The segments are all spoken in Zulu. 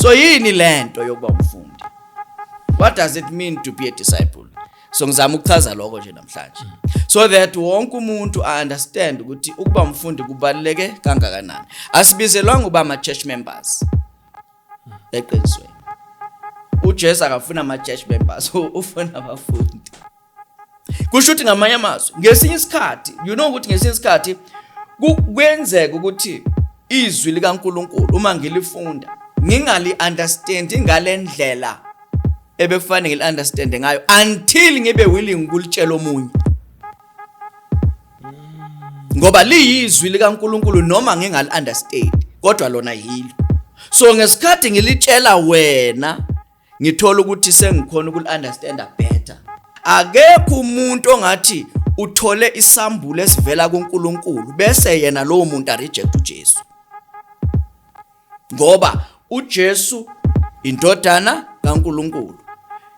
So yini lento yokuba umfundi? What does it mean to be a disciple? So ngizama ukuchaza lokho nje namhlanje, so that wonke umuntu a-understand ukuthi ukuba umfundi kubaluleke kangakanani. Asibizelwanga ukuba ama-church members. Eqinisweni, uJesu akafuna ama-church members, ufuna abafundi. Kusho ukuthi, ngamanye amazwi, ngesinye isikhathi, you know ukuthi ngesinye isikhathi kuyenzeka ukuthi izwi likaNkulunkulu, uma ngilifunda, ngingali understand ngalendlela ebekufanele ngili understand ngayo until ngibe willing ukulitshela omunye, ngoba liyizwi likaNkulunkulu noma ngingali understand, kodwa lona yilo. So ngesikhathi ngilitshela wena, ngithola ukuthi sengikhona ukuli understanda better. Akekho umuntu ongathi uthole isambulo esivela kuNkulunkulu bese yena lowo muntu a-reject uJesu, ngoba uJesu indodana kaNkulunkulu,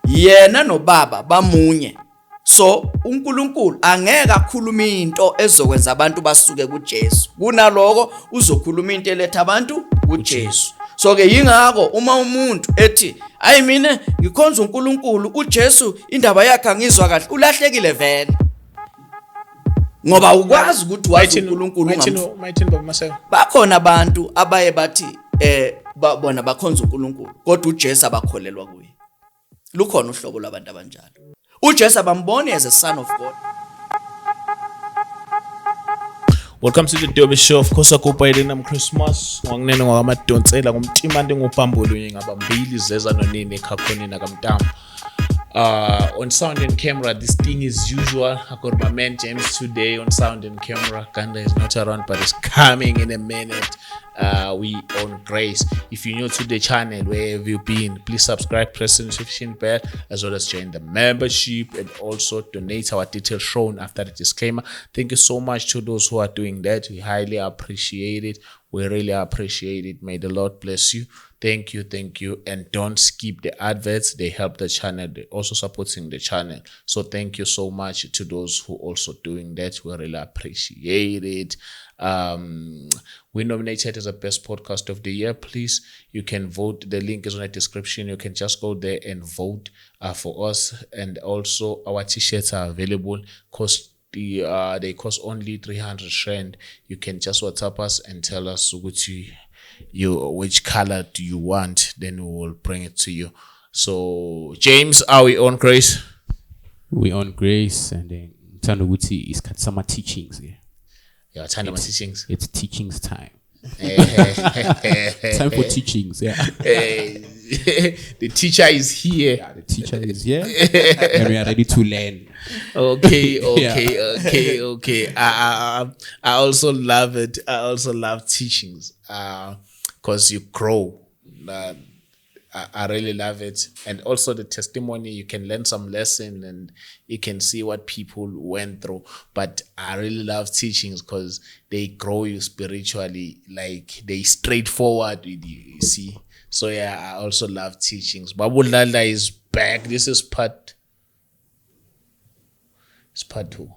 yena noBaba bamunye. So uNkulunkulu angeke akhuluma into ezokwenza abantu basuke kuJesu, kunaloko uzokhuluma into eletha abantu kuJesu. So ke yingakho uma umuntu ethi, "Ayi, mina ngikhonza uNkulunkulu, uJesu indaba yakhe angizwa kahle," ulahlekile vele, ngoba ukwazi ukuthi wazi uNkulunkulu. Mayithini, baba Maseko? Bakhona abantu abaye bathi bona bakhonza uNkulunkulu, kodwa uJesu abakholelwa kuye. Lukhona uhlobo lwabantu abanjalo, uJesu abamboni as a son of God. Welcome to the Dobe Show. Of course, akupayile nam Christmas. Ngwakunene ngwakamadonsela ngumtimande ngubhambulu ngabambili zeza nonini ekhakhonini nakamntama. On sound and camera, this thing is usual. I got my man James today on sound and camera. Ganda is not around, but is coming in a minute. We on Grace. If you're new to the channel, where have you been? Please subscribe, press the notification bell, as well as join the membership and also donate. Our details shown after the disclaimer. Thank you so much to those who are doing that. We highly appreciate it. We really appreciate it. May the Lord bless you. Thank you, thank you. And don't skip the adverts. They help the channel. They're also supporting the channel. So thank you so much to those who also doing that. We really appreciate it. We nominated as the best podcast of the year. Please, you can vote. The link is on the description. You can just go there and vote for us. And also our t-shirts are available. Cost the they cost only 300 rand. You can just WhatsApp us and tell us which color do you want, then we will bring it to you. So James, are we on Grace? We on Grace, and then ngithanda ukuthi isikhathi sama teachings ke. Yeah, thanda ama teachings. It's teachings time. Time for teachings, yeah. The teacher is here. Yeah, the teacher is here and we are ready to learn. Okay. I also love it. I also love teachings because you grow. I really love it. And also the testimony, you can learn some lesson and you can see what people went through. But I really love teachings because they grow you spiritually, like they straightforward with you, you see. So yeah, I also love teachings. Babu Lala is back. This is part, it's part two.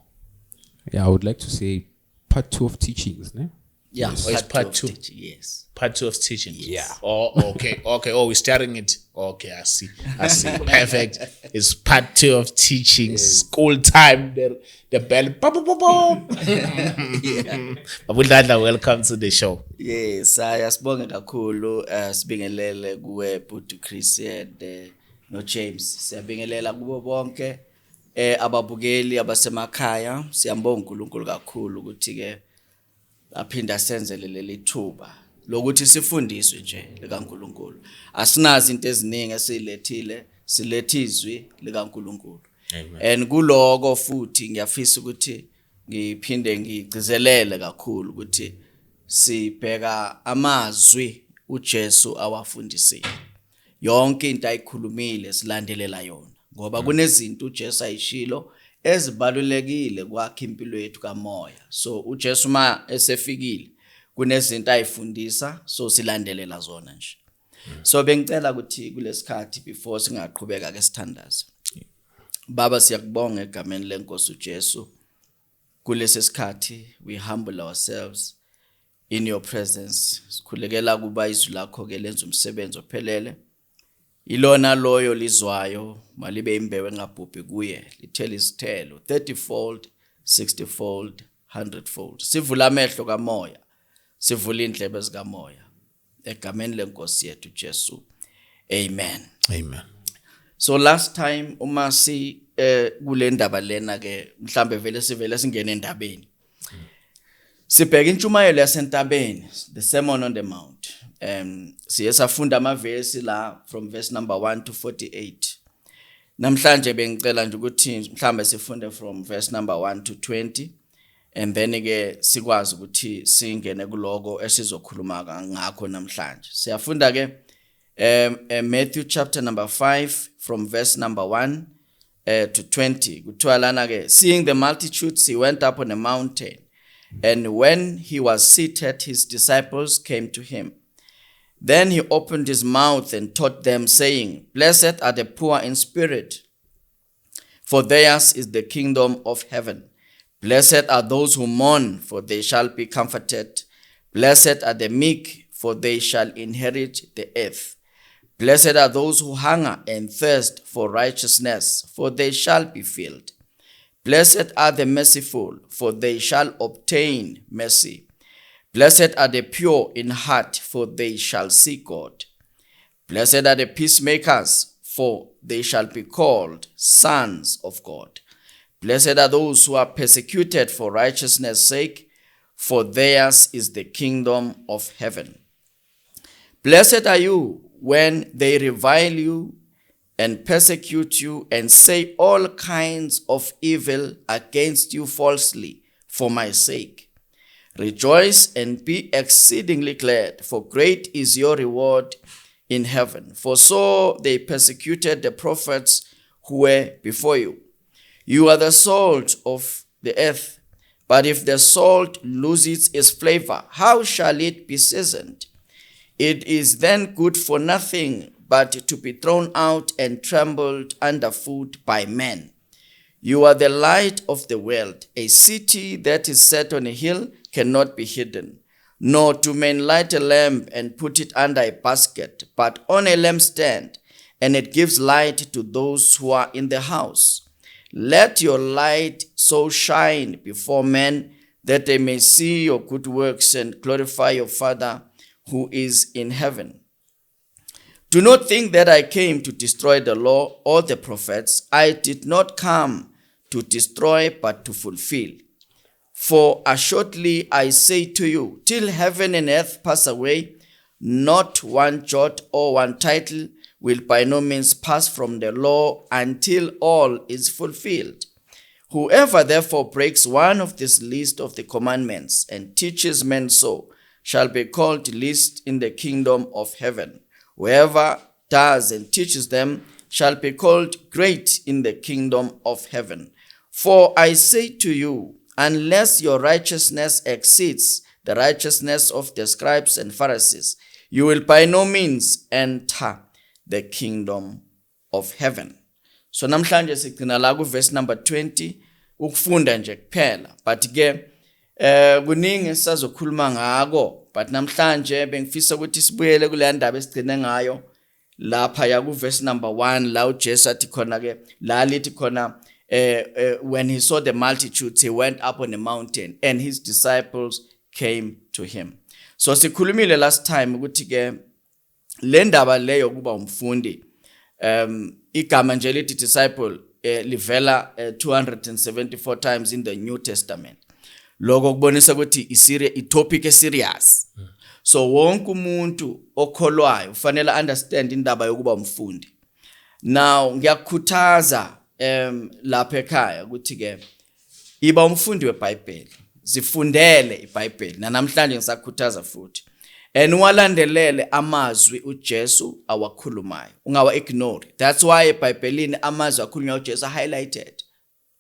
Yeah, I would like to say part two of teachings, ne? Yeah. Oh, it's part of two. Teaching, yes. Part two of teaching. Yeah. Oh, okay. Oh, we're starting it. Okay, I see. I see. Perfect. It's part two of teaching. School time. The bell. Ba, ba, ba, ba. Babu Dladla, welcome to the show. Yes, asibonge kakhulu, sibingelele kuwe Bhuti Chris and no James. Siyabingelela kubo bonke ababukeli abasemakhaya. Siyambonga uNkulunkulu kakhulu ukuthi ke aphinda senzele leli thuba lokuthi sifundiswe nje likaNkulunkulu. Asinazi into eziningi esizilethile, silethe izwi likaNkulunkulu. And kuloko futhi ngiyafisa ukuthi ngiphinde ngigcizelele kakhulu ukuthi sibheka amazwi uJesu awafundisile. Yonke into ayikhulumile silandelela yona, ngoba kunezinto uJesu ayishilo ezibalulekile kwakha impilo yethu kamoya. So uJesu ma esefikile kunezinto ayifundisa, so silandelela zona nje. So bengicela ukuthi kulesikhathi, before singaqhubeka ke, sithandaze. Baba, siyakubonga egameni lenkosi uJesu. Kulesi sikhathi we humble ourselves. In your presence. Sikhulekela kuba izwi lakho ke lenza umsebenzi ophelele. Ilona loyo lizwayo malibe imbewu engabhubhi kuye, lithele izithelo 30 fold, 60 fold, 100 fold. Sivula amehlo kamoya, sivula indlebe zikamoya, egameni lenkosi yethu Jesu, amen. Amen. So last time uma si kule ndaba lena ke, mhlambe vele sivele singene endabeni, sibheka intshumayelo yasentabeni, the Sermon on the Mount. Siye safunda amavesi la from verse number 1 to 48. Namhlanje bengicela nje ukuthi mhlambe sifunde from verse number 1 to 20 and then ke sikwazi ukuthi singene kuloko esizokhuluma ngakho namhlanje. Siyafunda ke Matthew chapter number 5 from verse number 1 to 20. Kuthiwa lana ke, "Seeing the multitudes, he went up on a mountain, and when he was seated, his disciples came to him. Then he opened his mouth and taught them, saying, 'Blessed are the poor in spirit, for theirs is the kingdom of heaven. Blessed are those who mourn, for they shall be comforted. Blessed are the meek, for they shall inherit the earth. Blessed are those who hunger and thirst for righteousness, for they shall be filled. Blessed are the merciful, for they shall obtain mercy. Blessed are the pure in heart, for they shall see God. Blessed are the peacemakers, for they shall be called sons of God. Blessed are those who are persecuted for righteousness' sake, for theirs is the kingdom of heaven. Blessed are you when they revile you and persecute you and say all kinds of evil against you falsely for my sake. Rejoice and be exceedingly glad, for great is your reward in heaven. For so they persecuted the prophets who were before you. You are the salt of the earth, but if the salt loses its flavor, how shall it be seasoned? It is then good for nothing but to be thrown out and trampled underfoot by men. You are the light of the world. A city that is set on a hill cannot be hidden. Nor do men light a lamp and put it under a basket, but on a lampstand, and it gives light to those who are in the house. Let your light so shine before men that they may see your good works and glorify your Father who is in heaven. Do not think that I came to destroy the law or the prophets. I did not come to destroy, but to fulfill. For assuredly I say to you, till heaven and earth pass away, not one jot or one tittle will by no means pass from the law until all is fulfilled. Whoever therefore breaks one of these least of the commandments and teaches men so shall be called least in the kingdom of heaven. Whoever does and teaches them shall be called great in the kingdom of heaven. For I say to you, unless your righteousness exceeds the righteousness of the scribes and Pharisees, you will by no means enter the kingdom of heaven." So namhlanje sigcina la ku verse number 20 ukufunda nje kuphela, but ke kuningi esisazokhuluma ngako, but namhlanje bengifisa ukuthi sibuyele kule ndaba esigcine ngayo lapha ya ku verse number 1, la uJesu athi khona ke la lithi khona when he saw the multitudes, he went up on a mountain and his disciples came to him. So sikhulumile last time ukuthi ke le ndaba leyo kuba umfundi, igama nje lithi disciple livela 274 times in the New Testament. Lokho kubonisa ukuthi i-topic eserious. So wonke umuntu okholwayo ufanele understand indaba yokuba umfundi. Now ngiyakukhuthaza lapha ekhaya ukuthi ke iba umfundi weBhayibheli, zifundele iBhayibheli. Namhlanje ngisakhuthaza futhi and uwalandelele amazwi uJesu awakhulumayo, ungawa ignore. That's why eBhayibhelini amazwi akhulunywa uJesu highlighted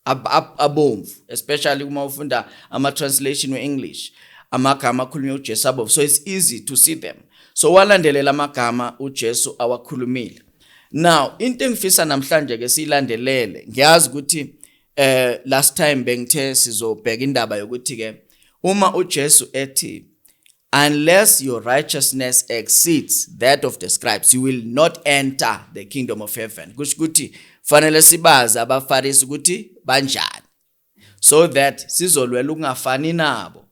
abomvu, especially uma ufunda ama translation we-English, amagama akhulunywa uJesu abomvu, so it's easy to see them. So walandelela amagama uJesu awakhulumile. Now into engifisa namhlanje ke siyilandelele, ngiyazi ukuthi last time bengithe sizobheka indaba yokuthi ke uma uJesu ethi Unless your righteousness exceeds that of the scribes, you will not enter the kingdom of heaven. Kusho ukuthi fanele sibazi abaFarisi ukuthi banjani, so that sizolwela ukungafani nabo,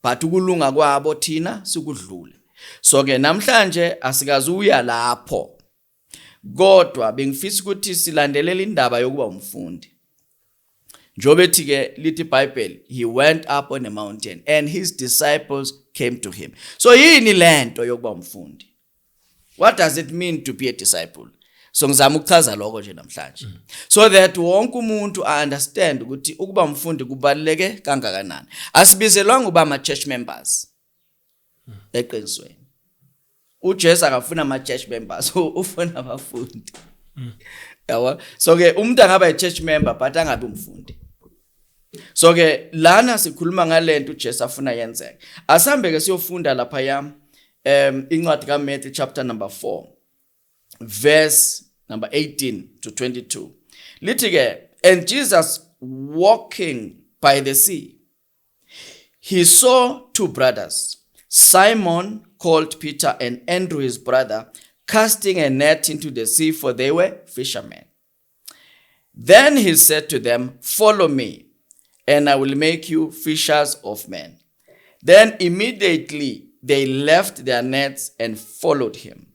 but ukulunga kwabo thina sikudlule. So ke namhlanje asikaze uya lapho, kodwa bengifisa ukuthi silandelele indaba yokuba umfundi. Njobe ethi ke, lithi iBhayibheli, he went up on a mountain and his disciples came to him. So yini lento yokuba umfundi? What does it mean to be a disciple? So ngizama ukuchaza lokho nje namhlanje, so that wonke umuntu understand ukuthi ukuba umfundi kubaluleke kangakanani. Asibizelwanga uba ama church members. Eqinisweni, uJesu akafuna ama church members, ufuna abafundi, yabo. So ke umuntu angaba i church member but angabi umfundi. So ke lana sikhuluma ngalento uJesu afuna yenzeke. Asambe ke siyofunda lapha yam incwadi kaMatthew, chapter number 4, verse number 18 to 22. Lithi ke, "And Jesus, walking by the sea, he saw two brothers, Simon called Peter and Andrew his brother, casting a net into the sea, for they were fishermen. Then he said to them, 'Follow me, and I will make you fishers of men.' Then immediately they left their nets and followed him.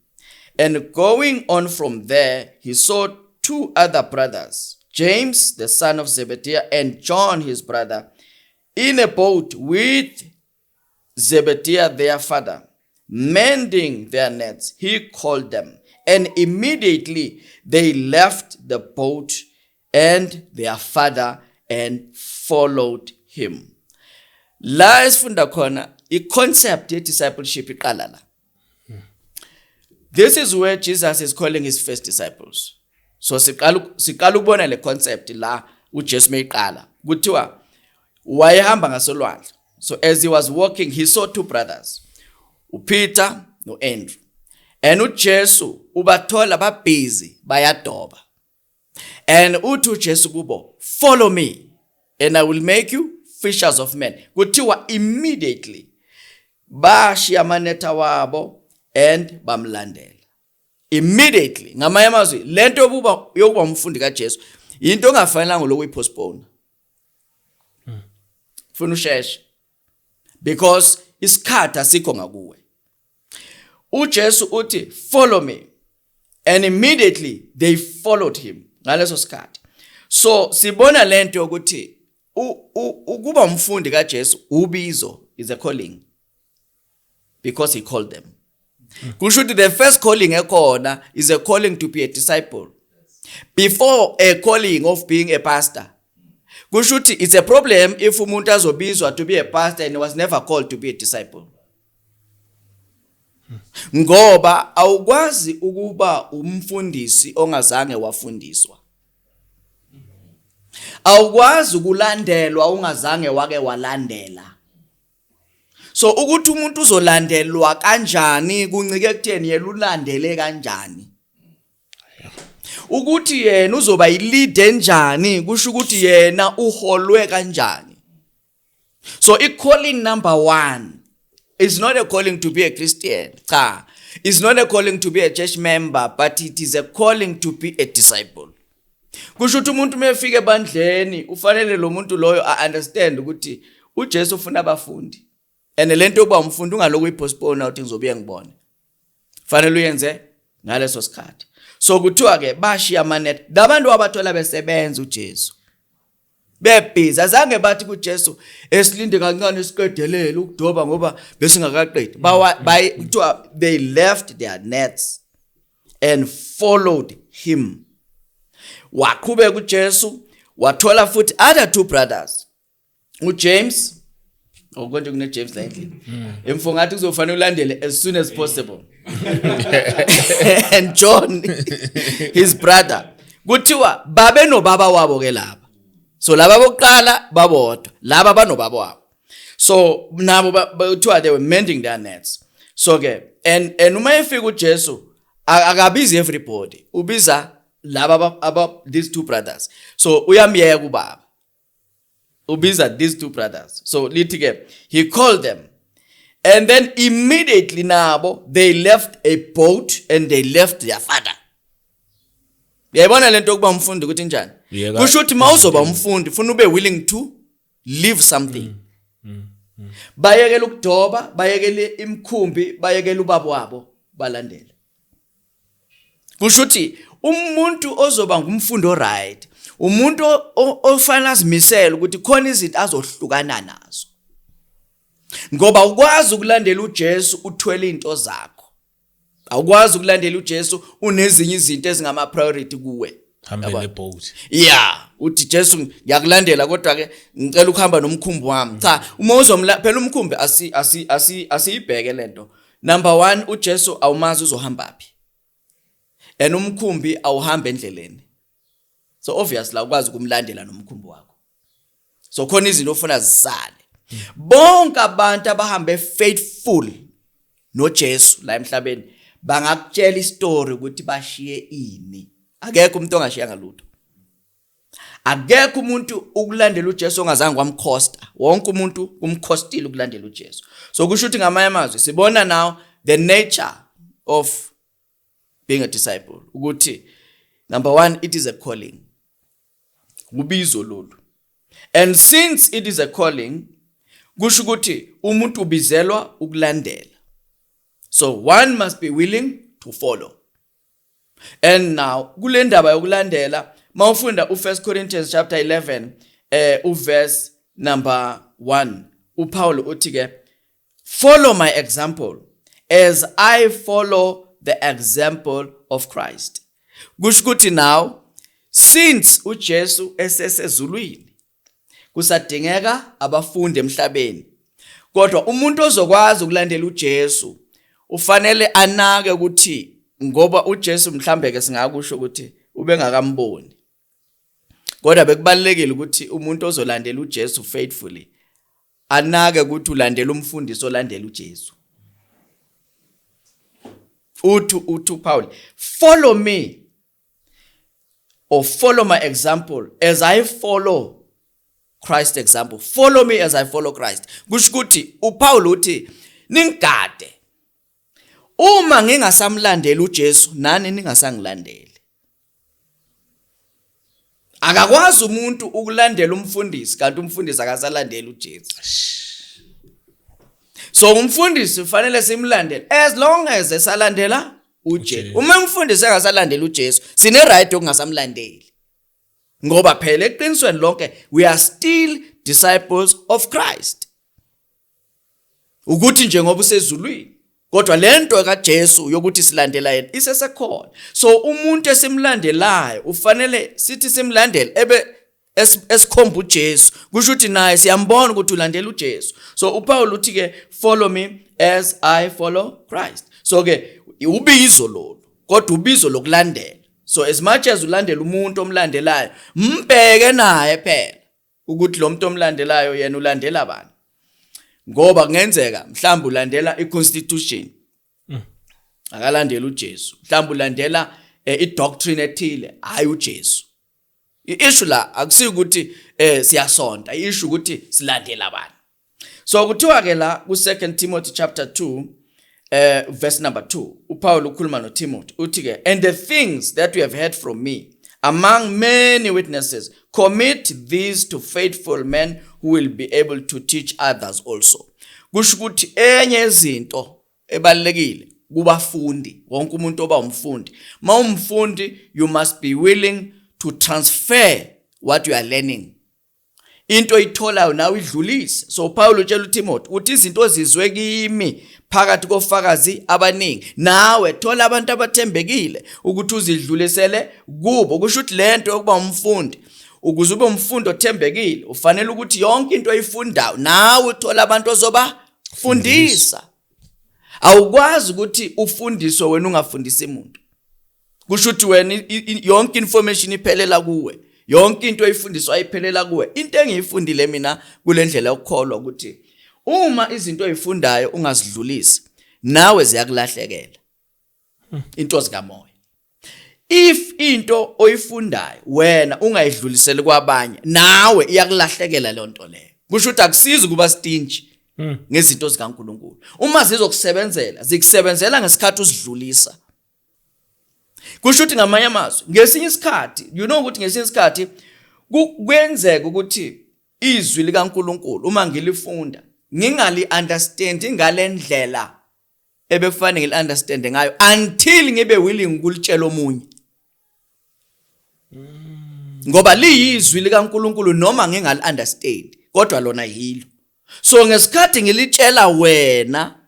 And going on from there, he saw two other brothers, James the son of Zebedee and John his brother, in a boat with Zebedee their father, mending their nets. He called them, and immediately they left the boat and their father and followed him." La esifunda khona i-concept ye-discipleship iqala la. This is where Jesus is calling his first disciples. So siqala ukubona le concept la uJesu meyiqala. Kuthiwa wayehamba ngasolwandle. So as he was walking, he saw two brothers, uPeter noAndrew. And uJesu ubathola babusy bayadoba. And uthi uJesu kubo, "Follow me and I will make you fishers of men." Kuthiwa immediately bashiya amanetha wabo and bamlandela. Immediately. Ngamanye amazwi, lento yokuba umfundi kaJesu into ongafanelanga lokhu uyipostpone. Funa usheshe, because isikhathi asikho ngakuwe. UJesu uthi, "Follow me," and immediately they followed him ngaleso sikhathi. So sibona lento yokuthi ukuba umfundi kaJesu ubizo, is a calling, because he called them. Kusho ukuthi the first calling ekhona is a calling to be a disciple before a calling of being a pastor. Kusho ukuthi it's a problem if umuntu azobizwa to be a pastor and was never called to be a disciple, ngoba awukwazi ukuba umfundisi ongazange wafundiswa, awukwazi ukulandelwa ungazange wake walandela. So ukuthi umuntu uzolandelwa kanjani kuncike ekutheni yena ulandele kanjani. Ukuthi yena uzoba yilead enjani kusho ukuthi yena uholwe kanjani. So i-calling number 1 is not a calling to be a Christian, cha, it's not a calling to be a church member, but it is a calling to be a disciple. Kusho ukuthi umuntu mefika ebandleni, ufanele lo muntu loyo a understand ukuthi uJesu ufuna abafundi, and lento yokuba umfundi ungaloku uyipostpone uthi ngizobuye ngibone, fanele uyenze ngaleso sikhathi. So kuthiwa ke bashiya amanet labantu abathola besebenza uJesu bebhizi. Azange bathi kuJesu, "Esilinde kancane siqedelele ukudoba ngoba besingakaqedi." Bawa kuthiwa they left their nets and followed him. Waqhubeka uJesu, wathola futhi other two brothers, uJames, okonje kune James la endlini emfo, ngathi kuzofanele ulandele as soon as possible, and John his brother. Kuthiwa babe nobaba wabo ke laba. So laba bokuqala babodwa, laba banobaba wabo. So nabo kuthiwa they were mending their nets. So ke and uma efika uJesu, akabizi everybody, ubiza laba these two brothers. So uyamyeka ubaba, ubiza these two brothers. So lithi ke he called them. And then immediately nabo they left a boat and they left their father. Uyayibona lento yokuba umfundi ukuthi njani? Yeka. Kusho ukuthi mawuzoba umfundi funa ube willing to leave something. Bayekela ukudoba, bayekele imikhumbi, bayekela ubaba wabo, balandela. Kusho ukuthi umuntu ozoba ngumfundi oright, umuntu ofanele azimisele ukuthi khona izinto azohlukana nazo. Ngoba ukwazi ukulandela uJesu uthwele izinto zakho. Awukwazi ukulandela uJesu unezinye izinto ezingama priority kuwe. Hambe Yabona? neboat. Yeah, uthi Jesu ngiyakulandela kodwa ke ngicela ukuhamba nomkhumbi wami. Cha, uma uzomla phela umkhumbi asi asi asi asiyibheke lento. Number 1, uJesu awumazi uzohamba phi. And umkhumbi awuhamba endleleni. So obviously awukwazi ukumlandela nomkhumbi wakho. So khona izinto ofuna zisale. Bonke abantu abahambe faithful noJesu la emhlabeni bangakutshela istory ukuthi bashiye ini. Akekho umuntu ongashiya ngalutho. Akekho umuntu ukulandela uJesu ongazange kwamcosta. Wonke umuntu kumcostile ukulandela uJesu. So kusho ukuthi ngamanye amazwi sibona now the nature of being a disciple ukuthi number 1, it is a calling. Ubizo lolu. And since it is a calling, kusho ukuthi umuntu ubizelwa ukulandela. So one must be willing to follow. And now kule ndaba yokulandela, mawufunda u1 Corinthians chapter 11 uverse number 1, uPaul uthi ke, "Follow my example as I follow the example of Christ." Kusho ukuthi now since uJesu esesezulwini, kusadingeka abafundi emhlabeni. Kodwa umuntu ozokwazi ukulandela uJesu ufanele anake ukuthi ngoba uJesu mhlambe ke singakusho ukuthi ubengakamboni, kodwa bekubalekile ukuthi umuntu ozolandela uJesu faithfully anake ukuthi ulandela umfundisi olandela uJesu. Uthi uPaul, "Follow me or follow my example as I follow Christ example. Follow me as I follow Christ." Kusho ukuthi uPaul uthi ningigade. Uma ngingasamlandeli uJesu, nani ningasangilandeli. Akakwazi umuntu ukulandela umfundisi kanti umfundisi akasalandeli uJesu. So umfundisi ufanele simlandele as long as esalandela uJesu. Uma umfundisi engasalandeli uJesu, sine right yokungasamlandeli. Ngoba phela eqinisweni lonke we are still disciples of Christ. Ukuthi nje ngoba usezulwini, kodwa lento kaJesu yokuthi silandela yena isesekhona. So umuntu esimlandelayo ufanele sithi simlandele ebe esikhomba uJesu, kusho ukuthi naye siyambona ukuthi ulandela uJesu. So uPaul uthi ke, "Follow me as I follow Christ." So ke ubizo lolu, kodwa ubizo lokulandela. So as much as ulandela umuntu omlandelayo, mbheke naye phela ukuthi lo muntu omlandelayo yena ulandela bani, ngoba kungenzeka mhlawumbe ulandela iconstitution, akalandeli uJesu. Mhlawumbe ulandela idoctrine ethile, hayi uJesu. I-issue la akusiyo ukuthi siyasonta, i-issue ukuthi silandela bani. So kuthiwa ke la ku 2 Timothy chapter 2 verse number 2, uPaul ukhuluma noTimothy, uthi ke, "And the things that you have heard from me among many witnesses, commit these to faithful men who will be able to teach others also." Kusho ukuthi enye izinto ebalekile kubafundi, wonke umuntu oba umfundi, mawumfundi you must be willing to transfer what you are learning. Into oyitholayo nawe idlulise. So Paul utshela uTimothy uthi izinto ozizwe kimi phakathi kofakazi abaningi, nawe thola abantu abathembekile ukuthi uzidlulisele kubo. Kusho ukuthi lento yokuba umfundi, ukuze ube umfundi othembekile, ufanele ukuthi yonke into oyifundayo nawe uthola abantu ozoba fundisa. Awukwazi ukuthi ufundiswe wena ungafundisi umuntu. Kusho ukuthi wena yonke information iphelela kuwe, yonke into oyifundiswa iphelela kuwe. Into engiyifundile mina kule ndlela yokukholwa ukuthi uma izinto oyifundayo ungazidlulisi, nawe ziyakulahlekela into zikamoya. If into oyifundayo wena ungayidluliseli kwabanye, nawe iyakulahlekela leyo nto leyo. Kusho ukuthi akusizi kuba stingy. Ngezinto zikaNkuluNkulu, uma zizokusebenzela, zikusebenzela ngesikhathi usidlulisa. Kusho ukuthi ngamanye amazwi, ngesinye isikhathi, you know ukuthi ngesinye isikhathi kuyenzeka ukuthi izwi likaNkuluNkulu uma ngilifunda ngingali understand ngalendlela ebekufanele ngili understand ngayo until ngibe willing ukulitshela omunye, ngoba liyizwi likaNkuluNkulu noma ngingali understand, kodwa lona yilo. So ngesikhathi ngilitshela wena,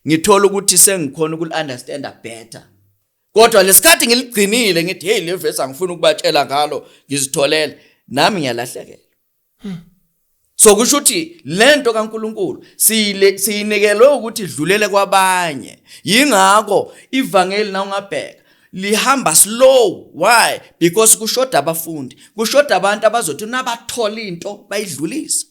ngithola ukuthi sengikhona ukuli understanda better, kodwa lesikhathi ngiligcinile ngithi, "Hey, le verse angifuni ukubatshela ngalo, ngizitholele nami," ngiyalahlekela. So kusho ukuthi lento kaNkuluNkulu siyile siyinikelwe ukuthi idlulele kwabanye. Yingakho ivangeli, na ungabheka, lihamba slow. Why? Because kushoda abafundi, kushoda abantu abazothi nabathola into bayidlulise.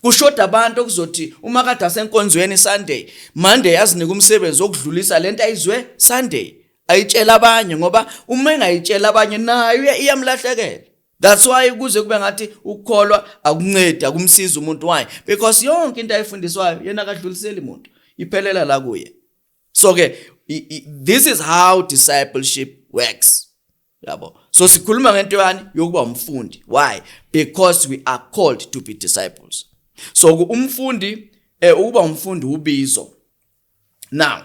Kushoda abantu okuzothi uma kade asenkonzweni Sunday, Monday azinike umsebenzi wokudlulisa lento ayizwe Sunday, ayitshela abanye, ngoba uma engayitshela abanye nayo iyamlahlekela. That's why kuze kube ngathi ukukholwa akuncedi, akumsiza umuntu. Why? Because yonke into ayifundiswayo yena akadluliseli umuntu, iphelela la kuye. So ke this is how discipleship works, yabo. So sikhuluma ngento yani yokuba umfundi. Why? Because we are called to be disciples. So umfundi, ukuba umfundi ubizo. Now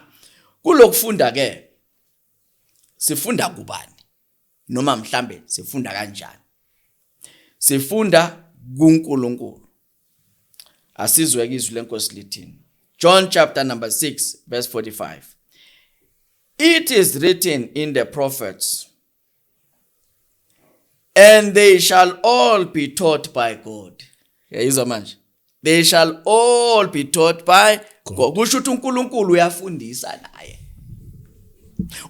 kulokufunda ke, sifunda kubani, noma mhlambe sifunda kanjani? Sifunda kuNkulunkulu. Asizwe izwi lenkosi lithini. John chapter number 6 verse 45: "It is written in the prophets, and they shall all be taught by God." Yayizwa manje, they shall all be taught by God. Kusho ukuthi uNkulunkulu uyafundisa naye.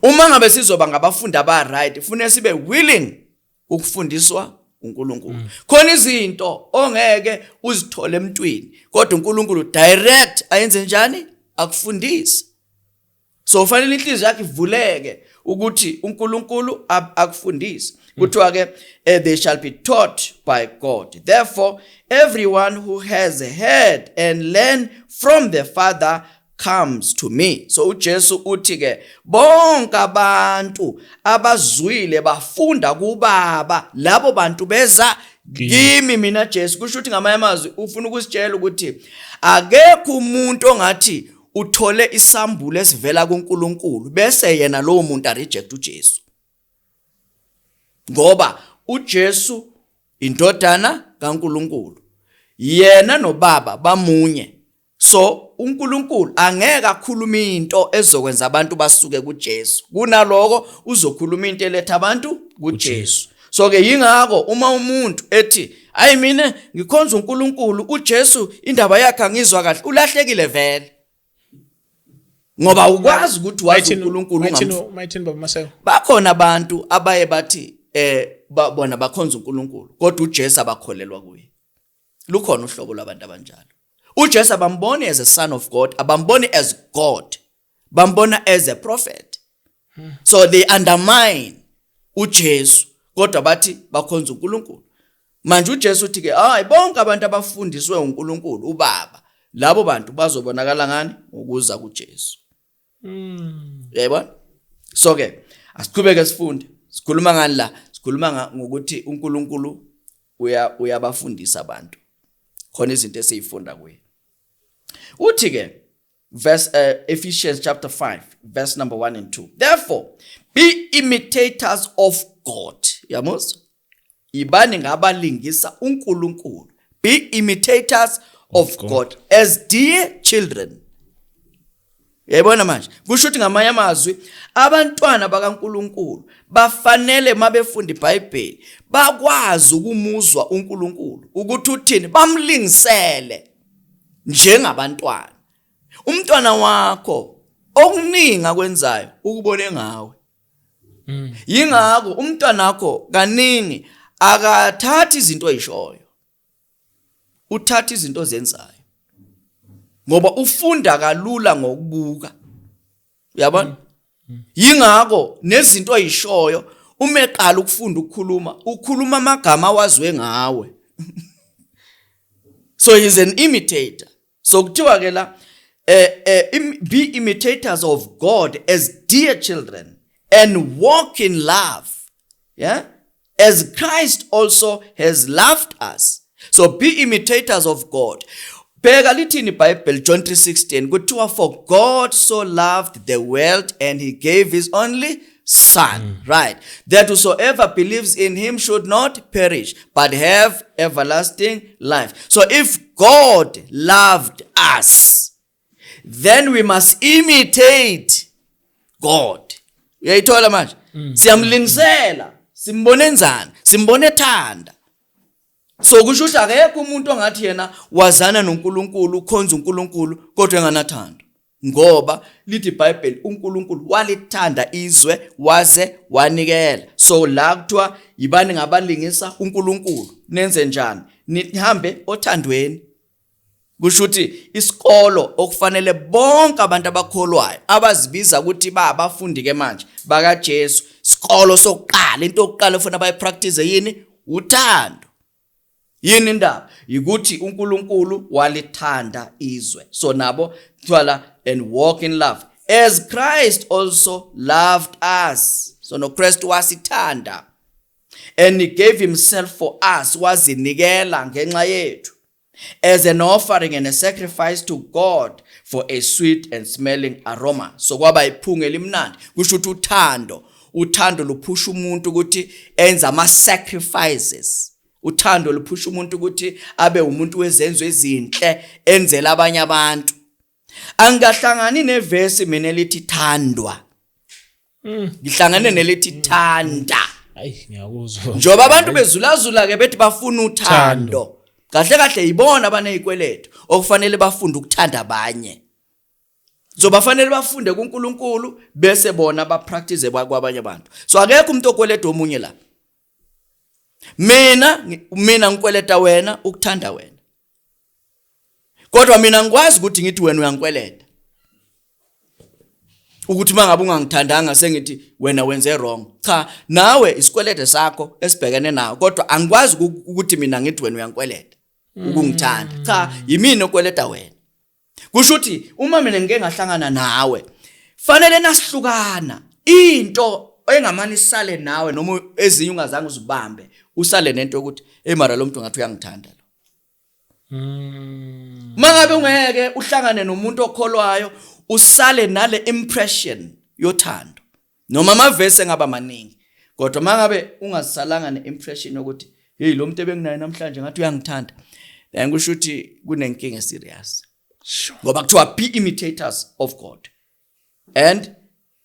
Uma ngabe sizoba ngabafundi aba right, kufanele sibe willing ukufundiswa uNkulunkulu. Khona izinto ongeke uzithole emntwini, kodwa uNkulunkulu direct ayenze njani? Akufundise. So ufanele inhliziyo yakhe ivuleke ukuthi uNkulunkulu akufundise. Kuthiwa ke, "They shall be taught by God. Therefore everyone who has heard and learned from the Father comes to me." So uJesu uthi ke bonke abantu abazwile bafunda kubaba, labo bantu beza kimi mina Jesu. Kusho ukuthi ngamanye amazwi ufuna ukusitshela ukuthi akekho umuntu ongathi uthole isambulo esivela kuNkulunkulu bese yena lowo muntu areject uJesu, ngoba uJesu indodana kaNkulunkulu, yena noBaba bamunye. So uNkulunkulu angeke akhuluma into ezokwenza abantu basuke kuJesu, kunaloko uzokhuluma into eletha abantu kuJesu. So ke yingakho uma umuntu ethi, "Ayi, mina ngikhonza uNkulunkulu, uJesu indaba yakhe angizwa kahle," ulahlekile vele, ngoba ukwazi ukuthi wazi uNkulunkulu ungamf Mayithini, baba Maseko? Bakhona abantu abaye bathi bona bakhonza uNkulunkulu, kodwa uJesu abakholelwa kuye. Lukhona uhlobo lwabantu abanjalo. uJesu abamboni as a son of God, abamboni as God, bambona as a prophet. So they undermine uJesu, kodwa bathi bakhonza uNkulunkulu. Manje uJesu uthi ke, hayi, bonke abantu abafundiswe uNkulunkulu uBaba, labo bantu bazobonakala ngani? Ngokuza kuJesu. Uyayibona? So ke asiqhubeke sifunde. Sikhuluma ngani la? Sikhuluma ngokuthi uNkulunkulu uyabafundisa abantu. Khona izinto esizifunda kuye. Uthi ke verse Ephesians chapter 5 verse number 1 and 2: "Therefore be imitators of God." Yamuzwa? Ibani ngabalingisa uNkulunkulu. Be imitators of God. God as dear children. Yayibona manje? Kusho ukuthi ngamanye amazwi abantwana bakaNkuluNkulu bafanele mabefunda iBhayibheli bakwazi ukumuzwa uNkulunkulu ukuthi uthini, bamlingisele njengabantwana. Umntwana wakho okuningi akwenzayo ukubone ngawe. Yingakho umntwana wakho kaningi akathathi izinto oyishoyo. Uthatha izinto ozenzayo. Ngoba ufunda kalula ngokubuka. Uyabona? Yingakho nezinto oyishoyo, uma eqala ukufunda ukukhuluma, ukhuluma amagama awazwe ngawe. So he's an imitator. So kuthiwa ke la be imitators of God as dear children and walk in love, yeah, as Christ also has loved us. So be imitators of God. Bheka lithini iBhayibheli, John 3:16, kuthiwa, "For God so loved the world and he gave his only son, right, that whosoever believes in him should not perish but have everlasting life." So if God loved us, then we must imitate God. Uyayithola manje? Siyamlingisela, simbone enzani? Simbone ethanda. So kusho ukuthi akekho umuntu ongathi yena wazana noNkulunkulu, ukhonza uNkulunkulu, kodwa enganathando, ngoba lithi iBhayibheli uNkulunkulu walithanda izwe waze wanikela. So la kuthiwa yibani ngabalingisa uNkulunkulu, nenze njani? Nihambe othandweni. Kusho ukuthi isikolo okufanele bonke abantu abakholwayo abazibiza ukuthi ba abafundi ke manje bakaJesu, isikolo sokuqala, into yokuqala efuna bayipractice yini? Uthando. Yini indaba? Ukuthi uNkulunkulu walithanda izwe. So nabo kuthiwa la, "And walk in love as Christ also loved us." So no Christ wasithanda and he gave himself for us, wazinikela ngenxa yethu, as an offering and a sacrifice to God for a sweet and smelling aroma. So kwaba iphunga elimnandi. Kusho ukuthi uthando luphusha umuntu ukuthi enze ama sacrifices. Uthando luphusha umuntu ukuthi abe umuntu wezenzo ezinhle, enzela abanye abantu. Angahlangani nevesi mina elithi thandwa, ngihlangane nelithi thanda. Hayi, ngiyakuzwa. Njoba abantu bezulazula ke bethi bafuna uthando, kahle kahle yibona abanezikweletu okufanele bafunde ukuthanda abanye. So bafanele bafunde kuNkulunkulu bese bona bapractice kwabanye abantu. So akekho umuntu okweleta omunye la. Mina ngikweleta wena ukuthanda wena, kodwa mina ngikwazi ukuthi ngithi wena uyangikweleta, ukuthi mangabe ungangithandanga sengithi wena wenze wrong. Cha, nawe isikwelede sakho esibhekene nawo, kodwa angikwazi ukuthi mina ngithi wena uyangikweleta ukungithanda. Cha, yimina okweleta wena. Kusho ukuthi uma mina ngike ngahlangana nawe, fanele nasihlukana into engamane isale nawe, noma ezinye ungazange uzibambe, usale nento yokuthi, "Hey, mara lo muntu ngathi uyangithanda lo." Mangabe ungeke uhlangane nomuntu okholwayo usale nale impression yothando, noma amavesi engaba maningi, kodwa mangabe ungasalanga neimpression yokuthi, "Hey, lo muntu ebenginaye namhlanje ngathi uyangithanda," then kusho ukuthi kunenkinga serious, ngoba kuthiwa be imitators of God and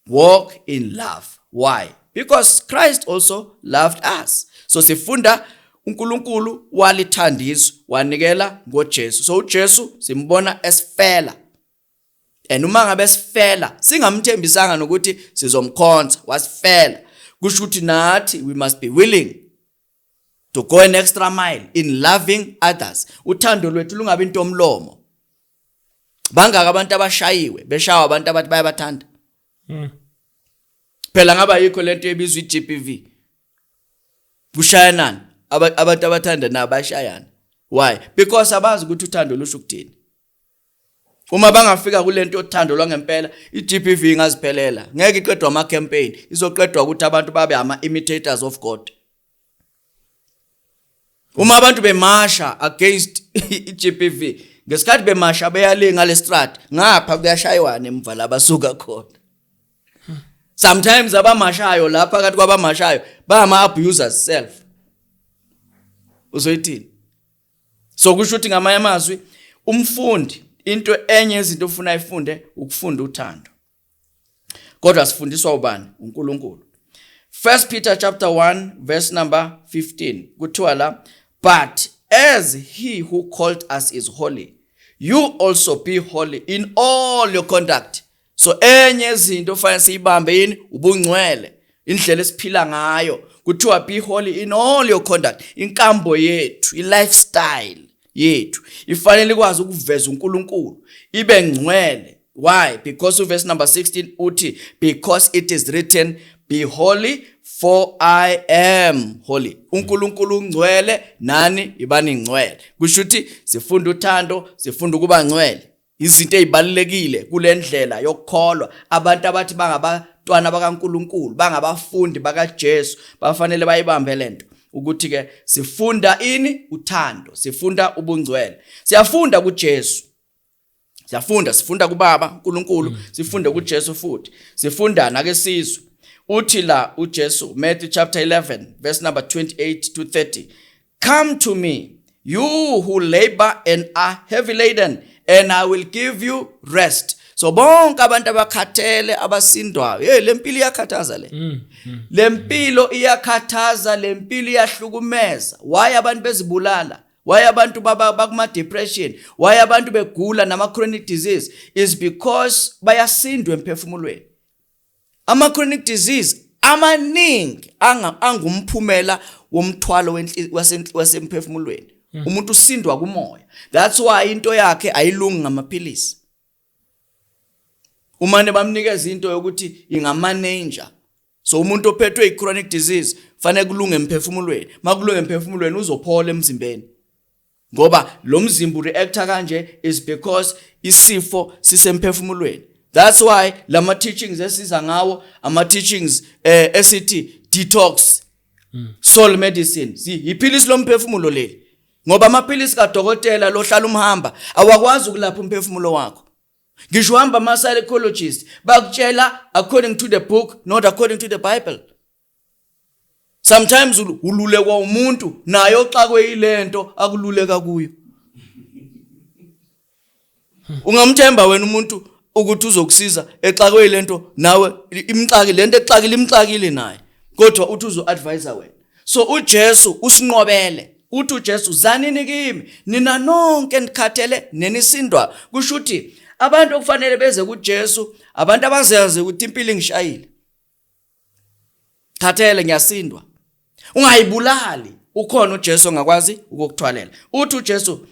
walk in love. Why? Because Christ also loved us. So sifunda uNkulunkulu walithanda izwe wanikela ngoJesu. So uJesu simbona esifela, and uma ngabe sifela singamthembisanga nokuthi sizomkhonza, wasifela. Kusho ukuthi nathi we must be willing to go an extra mile in loving others. Uthando lwethu lungabi into omlomo. Bangaka abantu abashayiwe, beshawa abantu abathi bayabathanda. Phela ngaba yikho lento ebizwa iGBV, kushayanani. Abantu abathanda nabo bayashayana. Why? Because abazi ukuthi uthando lusho ukuthini. Uma bangafika kulento yothando lwangempela, iGBV ingaziphelela. Ngeke iqedwe ama campaign, izoqedwa ukuthi abantu babe ama imitators of God. Uma abantu bemasha against iGBV, ngesikhathi bemasha beyale ngale street ngapha kuyashaywana emva labasuka khona. Sometimes abamashayo lapha, phakathi kwabamashayo bayama abusers self. Uzoyithini? So kusho ukuthi ngamanye amazwi, umfundi into enye izinto ofuna ayifunde ukufunda uthando. Kodwa sifundiswa ubani? UNkulunkulu. 1 Peter chapter 1 verse number 15, kuthiwa la, "But as he who called us is holy, you also be holy in all your conduct." So enye izinto ofanele siyibambe yini? Ubungcwele, indlela esiphila ngayo. Kuthiwa be holy in all your conduct. Inkambo yethu, i-lifestyle yethu ifanele ikwazi ukuveza uNkulunkulu, ibe ngcwele. Why? Because verse number 16 uthi, "Because it is written, Be holy for I am holy. uNkulunkulu ungcwele, nani ibani ngcwele. Kusho ukuthi sifunda uthando, sifunda ukuba ngcwele. Izinto ezibalekile kulendlela yokukholwa. Abantu abathi bangabantwana bakaNkulunkulu, bangabafundi bakaJesu, bafanele bayibambe lento. Ukuthi ke sifunda ini? Uthando, sifunda ubungcwele. Siyafunda kuJesu. Siyafunda, sifunda kuBaba uNkulunkulu, sifunde kuJesu futhi. Sifunda nake sizwe. Uthi la uJesu, Matthew chapter 11 verse number 28 to 30. Come to me, you who labor and are heavy laden, and I will give you rest. So bonke abantu abakhathele, abasindwayo, hey, lempilo iyakhathaza le. Lempilo iyakhathaza, lempilo iyahlukumeza. Why abantu bezibulala? Why abantu baba bakuma depression? Why abantu begula nama chronic disease? Is because bayasindwa emphefumulweni. Ama chronic disease amaningi angumphumela womthwalo wasemphefumulweni. Umuntu usindwa kumoya. That's why into yakhe ayilungi ngamaphilisi. Umane bamnikeza into yokuthi ingamanager. So umuntu ophethwe i-chronic disease fanele kulunge emphefumulweni. Makulunge emphefumulweni uzophola emzimbeni. Ngoba lo mzimba ureacta kanje is because isifo sisemphefumulweni. That's why lama teachings esiza ngawo, ama teachings esithi detox, soul medicine, si iphilisi lomphefumulo leli. Ngoba amaphilisi kadokotela lohlala umhamba awakwazi ukulapha umphefumulo wakho. Ngisho uhamba ama psychologist bakutshela according to the book, not according to the Bible. Sometimes ululekwa umuntu naye oxakwe yilento akululeka kuyo. Ungamthemba wena umuntu ukuthi uzokusiza exakwe yilento, nawe imxaki lento exakile, imxakile naye, kodwa uthi uzo advise wena. So uJesu usinqobele. Uthi uJesu, zanini kimi nina nonke nikhathele nenisindwa. Kusho ukuthi abantu okufanele beze kuJesu abantu abazazi ukuthi impilo ingishayile, khathele, ngiyasindwa. Ungayibulali, ukhona uJesu ongakwazi ukukuthwalela. Uthi uJesu,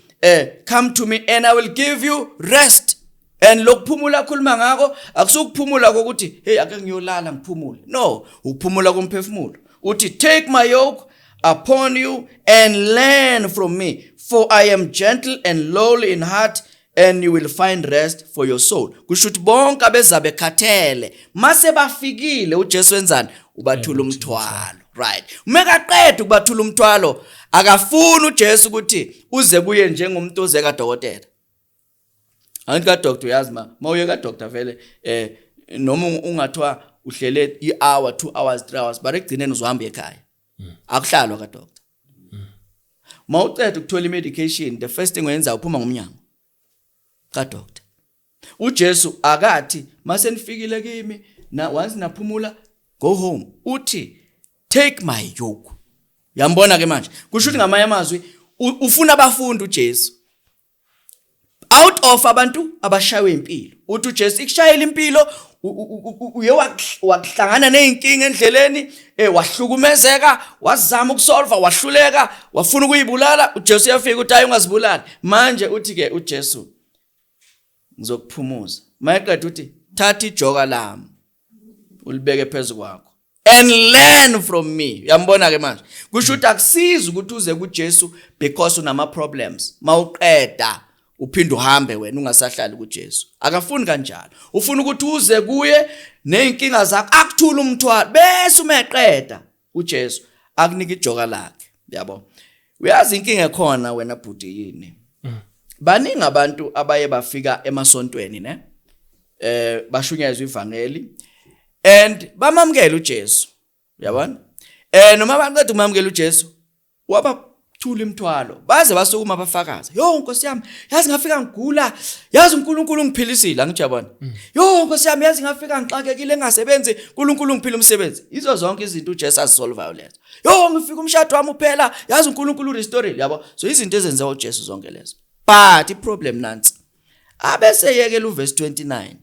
come to me and I will give you rest. And lokuphumula akhuluma ngako akusukuphumula kokuthi hey, ake ngiyolala ngiphumule. No, ukuphumula komphefumulo. Uthi take my yoke upon you and learn from me, for I am gentle and lowly in heart, and you will find rest for your soul. Kusho ukuthi bonke abezabe khathele mase bafikile uJesu wenzani? Ubathula umthwalo, right? Umekaqeda ukubathula umthwalo, akafuni uJesu ukuthi uze kuye njengomuntu oze kadokotela. Angithi ka doctor, uyazi ma mawuye ka doctor vele, noma ungathiwa uhlele i-hour, 2 hours, 3 hours, but ekugcineni uzohamba ekhaya. Akuhlalwa ka doctor. Mawuceda ukuthola i-medication, the first thing oyenza uphuma ngomnyango ka doctor. uJesu akathi mase nifikile kimi na once naphumula, go home. Uthi take my yoke. Uyambona ke manje? Kusho ukuthi ngamanye amazwi ufuna abafundi uJesu out of abantu abashaywe impilo. Uthi uJesu ikushayela impilo, uye wakuhlangana nezinkinga endleleni, wahlukumezeka, wazama ukusolve, wahluleka, wafuna ukuyibulala. uJesu uyafika uthi hayi, ungazibulali. Manje uthi ke uJesu ngizokuphumuza. Mayeqeda uthi thatha ijoka lami ulibeke phezulu kwakho and learn from me. Uyambona ke manje? Kusho ukuthi akusizi ukuthi uze kuJesu because unama problems, mawuqeda uphinde uhambe wena ungasahlali kuJesu. Akafuni kanjalo. Ufuna ukuthi uze kuye nezinkinga zakho, akuthula umthwalo, bese umeqeda uJesu akunika ijoka lakhe. Yabo, uyazi inkinga ekhona wena bhuti yini? Baningi abantu abaye bafika emasontweni ne bashunyayezwa ivangeli and bamamukela uJesu, uyabona, noma baqeda ukumamukela uJesu, wabathula imithwalo, baze basukuma bafakaza, yo Nkosi yami, yazi ngafika ngigula, yazi uNkulunkulu ungiphilisile. Angithi uyabona? Yo Nkosi yami, yazi ngafika ngixakekile engasebenzi, uNkulunkulu ungiphila umsebenzi. Izo zonke izinto uJesu azisolvayo lezo. Yo, ngifika umshado wami uphela, yazi uNkulunkulu urestore, yabo. So izinto ezenziwa uJesu zonke lezo, but iproblem nansi, abese yekela uverse 29,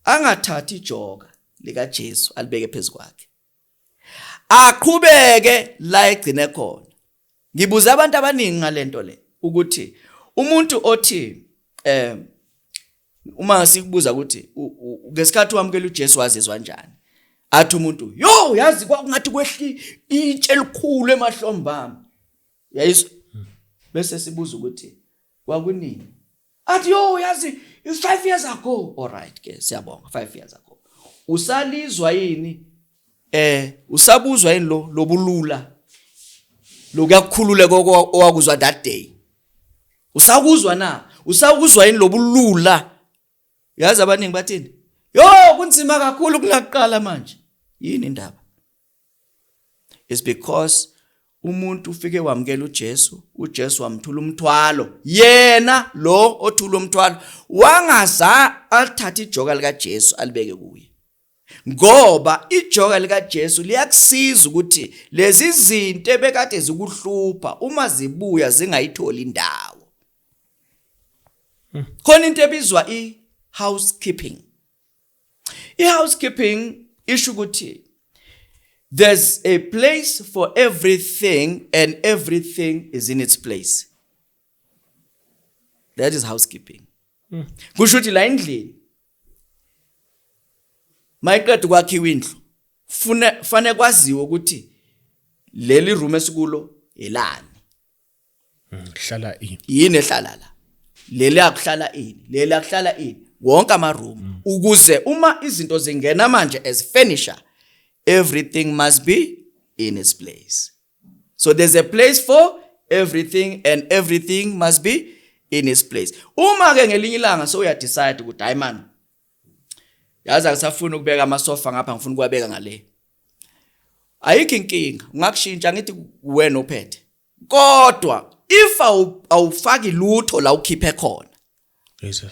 angathathi ijoka lika Jesu alibeke phezukwakhe, aqhubeke la egcine khona. Ngibuza abantu abaningi ngalento le, ukuthi umuntu othi uma sikubuza ukuthi ngesikhathi wamukela uJesu wazizwa kanjani. Athi umuntu, "Yo, yazi kwakungathi kwehli itshe elikhulu emahlombe ami." Yayizwa? Bese sibuza ukuthi kwakunini? Athi, "Yo, yazi 5 years ago." All right ke, siyabonga, 5 years ago. Usalizwa yini? Usabuzwa yini lo lobulula? Lokuyakukhululeka owakuzwa that day. Usakuzwa na? Usakuzwa yini lobulula? Yazi abaningi bathini? Yo, kunzima kakhulu kunakuqala manje. Yini indaba? It's because umuntu ufike wamkela uJesu, uJesu wamthula umthwalo. Yena lo othula umthwalo wangaza alithatha ijoka likaJesu alibeke kuye. Ngoba ijoka likaJesu liyakusiza ukuthi lezi zinto ebekade zikuhlupha uma zibuya zingayitholi indawo. Khona into ebizwa i-housekeeping. I-housekeeping isho ukuthi there's a place for everything and everything is in its place. That is housekeeping. Kusho ukuthi la endlini mayiqeda ukwakhiwa indlu, fune fane kwaziwe ukuthi leli room esikulo elani. Hlala ini? Yini ehlala la? Leli akuhlala ini? Leli akuhlala ini? Wonke ama room, ukuze uma izinto zingena manje as furniture, everything must be in its place. So there's a place for everything and everything must be in its place. Uma ke ngelinye ilanga so uya decide ukuthi, "Hayi man, yazi angisafuni ukubeka amasofa ngapha, ngifuna ukuwabeka ngale," ayikho inkinga, ungakushintsha, ngithi wena ophethe. Kodwa if awufaki lutho la ukhiphe khona, Yes.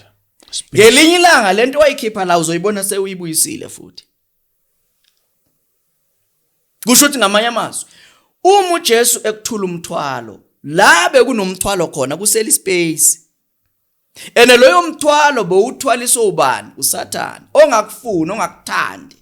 ngelinye ilanga lento wayikhipha la uzoyibona sewuyibuyisile futhi. Kusho ukuthi, ngamanye amazwi, uma uJesu ekuthula umthwalo, la bekunomthwalo khona kusele space. Ene loyo mthwalo bowuthwaliswa ubani? USathane, ongakufuni, ongakuthandi.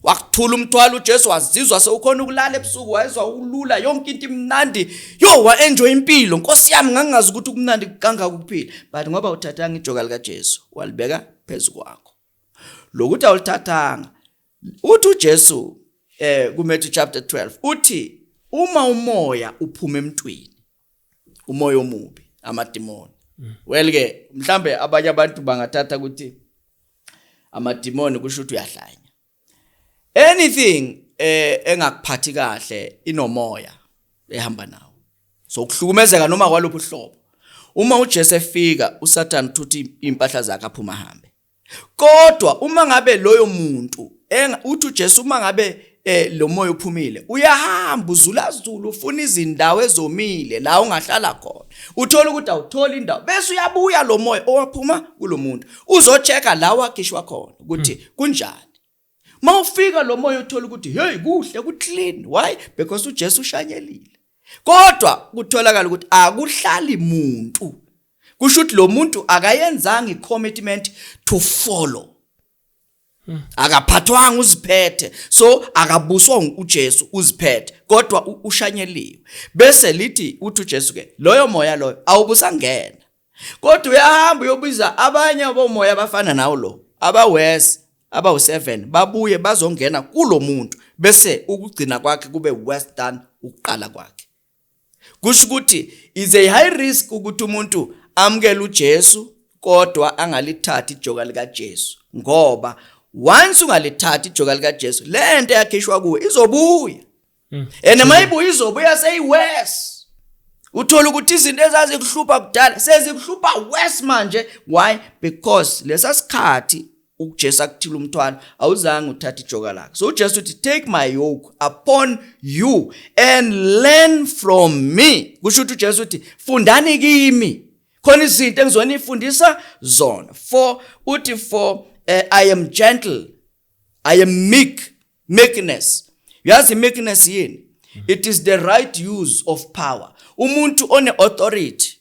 Wakuthula umthwalo uJesu, wazizwa sewukhona ukulala ebusuku, wayezwa ulula, yonke into imnandi. Yo, wa enjoy impilo. Nkosi yami, ngangingazi ukuthi kumnandi kangaka ukuphila. But ngoba uthathanga ijoka lika Jesu walibeka phezulu kwakho, lokuthi awulithathanga, uthi uJesu kuMatthew chapter 12, uthi uma umoya uphuma emntwini, umoya omubi, amadimoni. Well ke, mhlambe abanye abantu bangathatha ukuthi amadimoni kusho ukuthi uyahlanya. Anything engakuphathi kahle inomoya ehamba nawo. So ukuhlukumezeka noma kwaluphi uhlobo, uma uJesu efika, uSathane uthutha impahla zakhe aphuma hambe. Kodwa uma ngabe loyo muntu, uthi uJesu, uma ngabe lo moya uphumile, uyahamba uzulazula, ufuna izindawo ezomile la ungahlala khona. Uthola ukuthi awutholi indawo, bese uyabuya lo moya owaphuma kulo muntu, uzochecka la wakhishwa khona ukuthi kunjani. Mawufika lo moya, uthola ukuthi hey, kuhle, ku clean. Why? Because uJesu ushanyelile. Kodwa kutholakala ukuthi akuhlali muntu. Kusho ukuthi lo muntu akayenzanga i-commitment to follow, akaphathwanga, uziphethe. So akabuswa uJesu, uziphethe, kodwa ushanyeliwe. Bese lithi, uthi uJesu ke, loyo moya loyo awubusangena, kodwa uyahamba uyobiza abanye abomoya abafana nawo lo, abawes abawu7, babuye bazongena kulo muntu, bese ukugcina kwakhe kube worse than ukuqala kwakhe. Kusho ukuthi is a high risk ukuthi umuntu amukele uJesu kodwa angalithathi ijoka likaJesu, ngoba once ungalithathi ijoka likaJesu, lento eyakhishwa kuwe izobuya, and mayibuya izobuya seyiworse. Uthola ukuthi izinto ezazikuhlupha kudala sezikuhlupha worse manje. Why? Because lesa sikhathi uJesu akuthila umthwalo, awuzange uthathe ijoka lakhe. So uJesu uthi, "Take my yoke upon you and learn from me." Kusho ukuthi uJesu uthi, "Fundani kimi, khona izinto engizonifundisa zona." For uthi, "For I am gentle, I am meek." Meekness, yazi meekness yini? It is the right use of power. Umuntu one authority,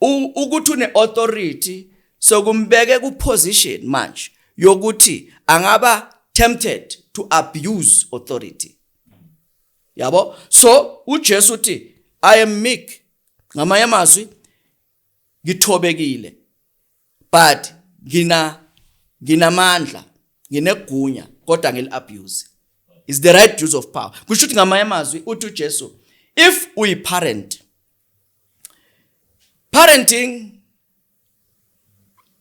ukuthi une authority sokumbeke ku position manje yokuthi angaba tempted to abuse authority, yabo. So uJesu uthi, "I am meek." Ngamanye amazwi, ngithobekile, but nginamandla, nginegunya. Kodwa ngeli abuse is the right use of power. Kusho ukuthi ngamanye amazwi uthi uJesu, if uyi parent, parenting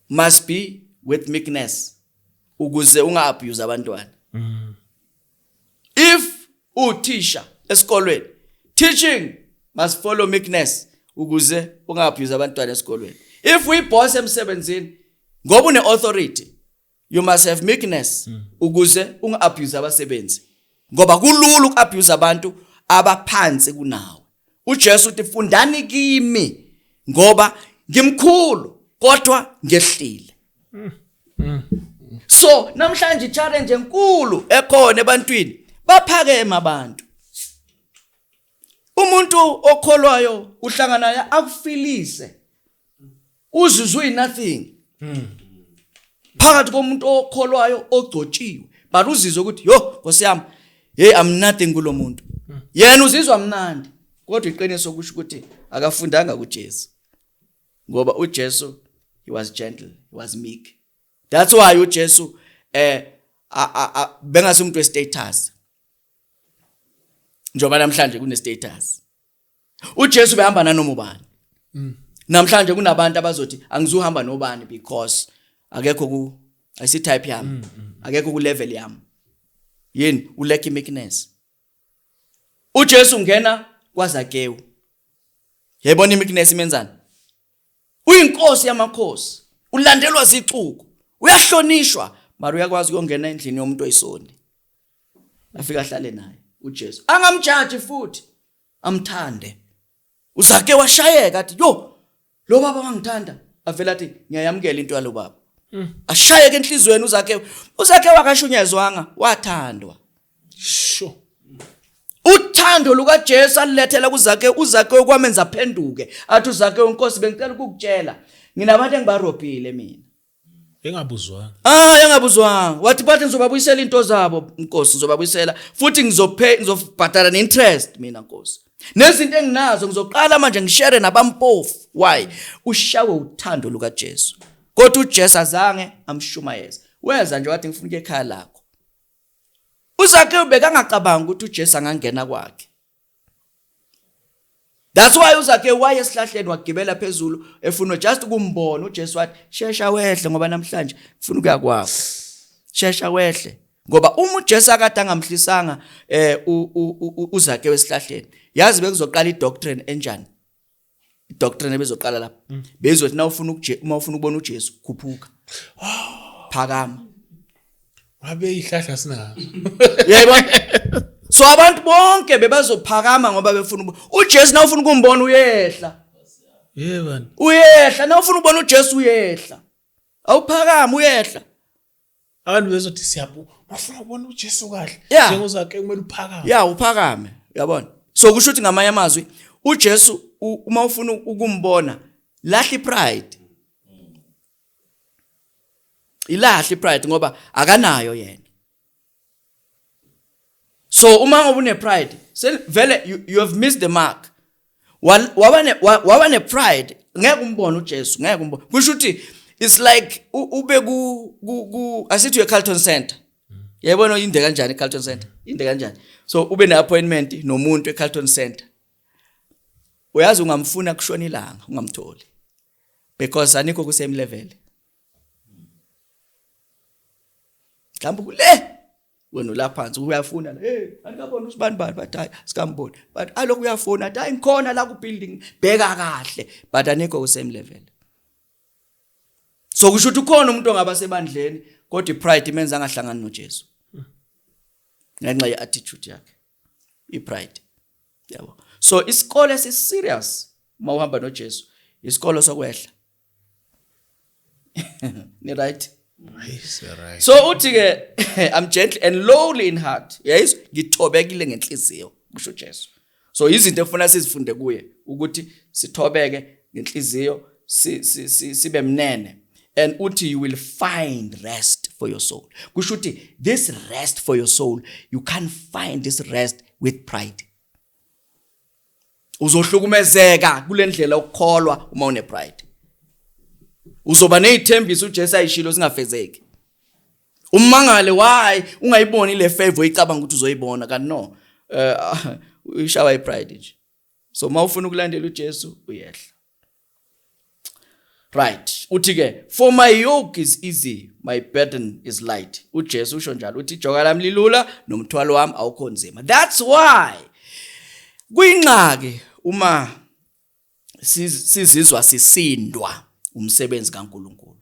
must be with meekness ukuze unga abuse abantwana. If uthisha esikolweni, teaching must follow meekness ukuze unga abuse abantwana esikolweni. If uyi boss emsebenzini, ngoba une authority, you must have meekness ukuze unga abuse abasebenzi, ngoba kulula uku-abuse abantu abaphansi kunawe. uJesu uthi, "Fundani kimi ngoba ngimkhulu kodwa ngehlile." So namhlanje challenge enkulu ekhona ebantwini, baphakema abantu. Umuntu okholwayo uhlangana naye akufilise uzizwe uyi nothing phakathi komuntu okholwayo ogcotshiwe, but uzizwe ukuthi, "Yo Nkosi yami, hey, I'm nothing kulo muntu." Yena uzizwa mnandi, kodwa iqiniso kusho ukuthi akafundanga kuJesu, ngoba uJesu, he was gentle, he was meek. That's why uJesu bengasi umuntu we-status, njengoba namhlanje kune status. uJesu behamba nanoma ubani. Namhlanje kunabantu abazothi, "Angizuhamba nobani because akekho ku ayisi type yami, akekho ku level yami." Yini? Ulack meekness. uJesu ngena kwaZakewu, yayibona imeekness imenzani. Uyinkosi yamakhosi, ulandelwa zicuku, uyahlonishwa, mara uyakwazi ukuyongena endlini yomuntu oyisoni, afika ahlale naye uJesu, angamjaji futhi amthande. uZakewu washayeka, athi, "Yo, lo baba wangithanda." Avela athi, "Ngiyayamukela into yalo baba." Ashayeke enhlizweni uZakewu. uZakewu akashunyezwanga, wathandwa. Uthando lukaJesu alilethela kuZakewu, uZakewu kwamenza aphenduke, athi uZakewu, "Nkosi, bengicela ukukutshela, nginabantu engibarobhile mina." Engabuzwanga. Ah, engabuzwanga. Wathi, "Bathi ngizobabuyisela into zabo, Nkosi, ngizobabuyisela futhi ngizopay, ngizobhadala neinterest mina, Nkosi. Nezinto enginazo ngizoqala manje ngishare nabampofu." Why? Ushawe uthando lukaJesu. Kodwa uJesu azange amshumayeze. Weza nje wathi, "Ngifuna ukuya ekhaya lakho." uZakewu bekangacabanga ukuthi uJesu angangena kwakhe. That's why uZakewu waye esihlahleni, wagibela phezulu efuna just ukumbona uJesu. Wathi, "Shesha wehle ngoba namhlanje ngifuna ukuya kwakho. Shesha wehle." Ngoba uma uJesu akade angamhlisanga uZakewu esihlahleni, yazi bekuzoqala idoctrine enjani? Idoctrine ebezoqala lapha. Bezothi na ufuna uma ufuna ukubona uJesu, khuphuka. Phakama. Ngabe ihlahla sinazo. Yayibona? So abantu bonke bebazophakama ngoba befuna uJesu. Na ufuna ukumbona, uyehla. Yebo. Uyehla. Na ufuna ukubona uJesu, uyehla. Awuphakama, uyehla. Abantu bezothi siyabu. Mafuna ukubona uJesu kahle. NjengoZake kumele uphakame. Ya, uphakame, uyabona. So kusho ukuthi ngamanye amazwi uJesu uma ufuna ukumbona, lahla ipride. Ilahle ipride ngoba akanayo yena. So uma ngoba une pride, vele you have missed the mark. Waba ne pride, ngeke umbone uJesu, ngeke umbone. Kusho ukuthi it's like ube ku asithi uye Carlton Center. Yayibona inde kanjani iCarlton Center? Inde kanjani? So ube ne appointment nomuntu eCarlton Center. Uyazi ungamfuna kushona ilanga ungamtholi. Because anikho ku same level. Mhlawumbe kule wena ulaphansi uyafuna la, "Hey, anikabona usibani bani?" Bathi, "Hayi, sikamboni." But alokhu uyafuna, athi, "Hayi, ngikhona la ku building, bheka kahle." But anikho ku same level. So kusho ukuthi ukhona umuntu ongaba sebandleni kodwa ipride imenza angahlangani noJesu. Ngenxa ye-attitude yakhe. Ipride. Yabo. So isikole esi serious mawuhamba noJesu, isikolo sokwehla. Ni right? Hayi, right. So uthi ke, "I'm gentle and lowly in heart." Yes, ngithobekile ngenhliziyo, kusho uJesu. So izinto efuna sizifunde kuye ukuthi sithobeke ngenhliziyo, sibe mnene. And uthi, "You will find rest for your soul." Kusho ukuthi this rest for your soul, you can't find this rest with pride. Uzohlukumezeka kule ndlela okukholwa uma une pride. Uzoba nezithembiso uJesu ayishilo zingafezeki. Umangale why ungayiboni le favor oyicabanga ukuthi uzoyibona, kanti no, uyishawa ipride nje. So mawufuna ukulandela uJesu, uyehla. Right, uthi ke, "For my yoke is easy, my burden is light." UJesu usho njalo, uthi ijoka lami lilula nomthwalo wami awukho nzima. That's why kuyingxaki uma sizizwa sisindwa umsebenzi kaNkuluNkulu.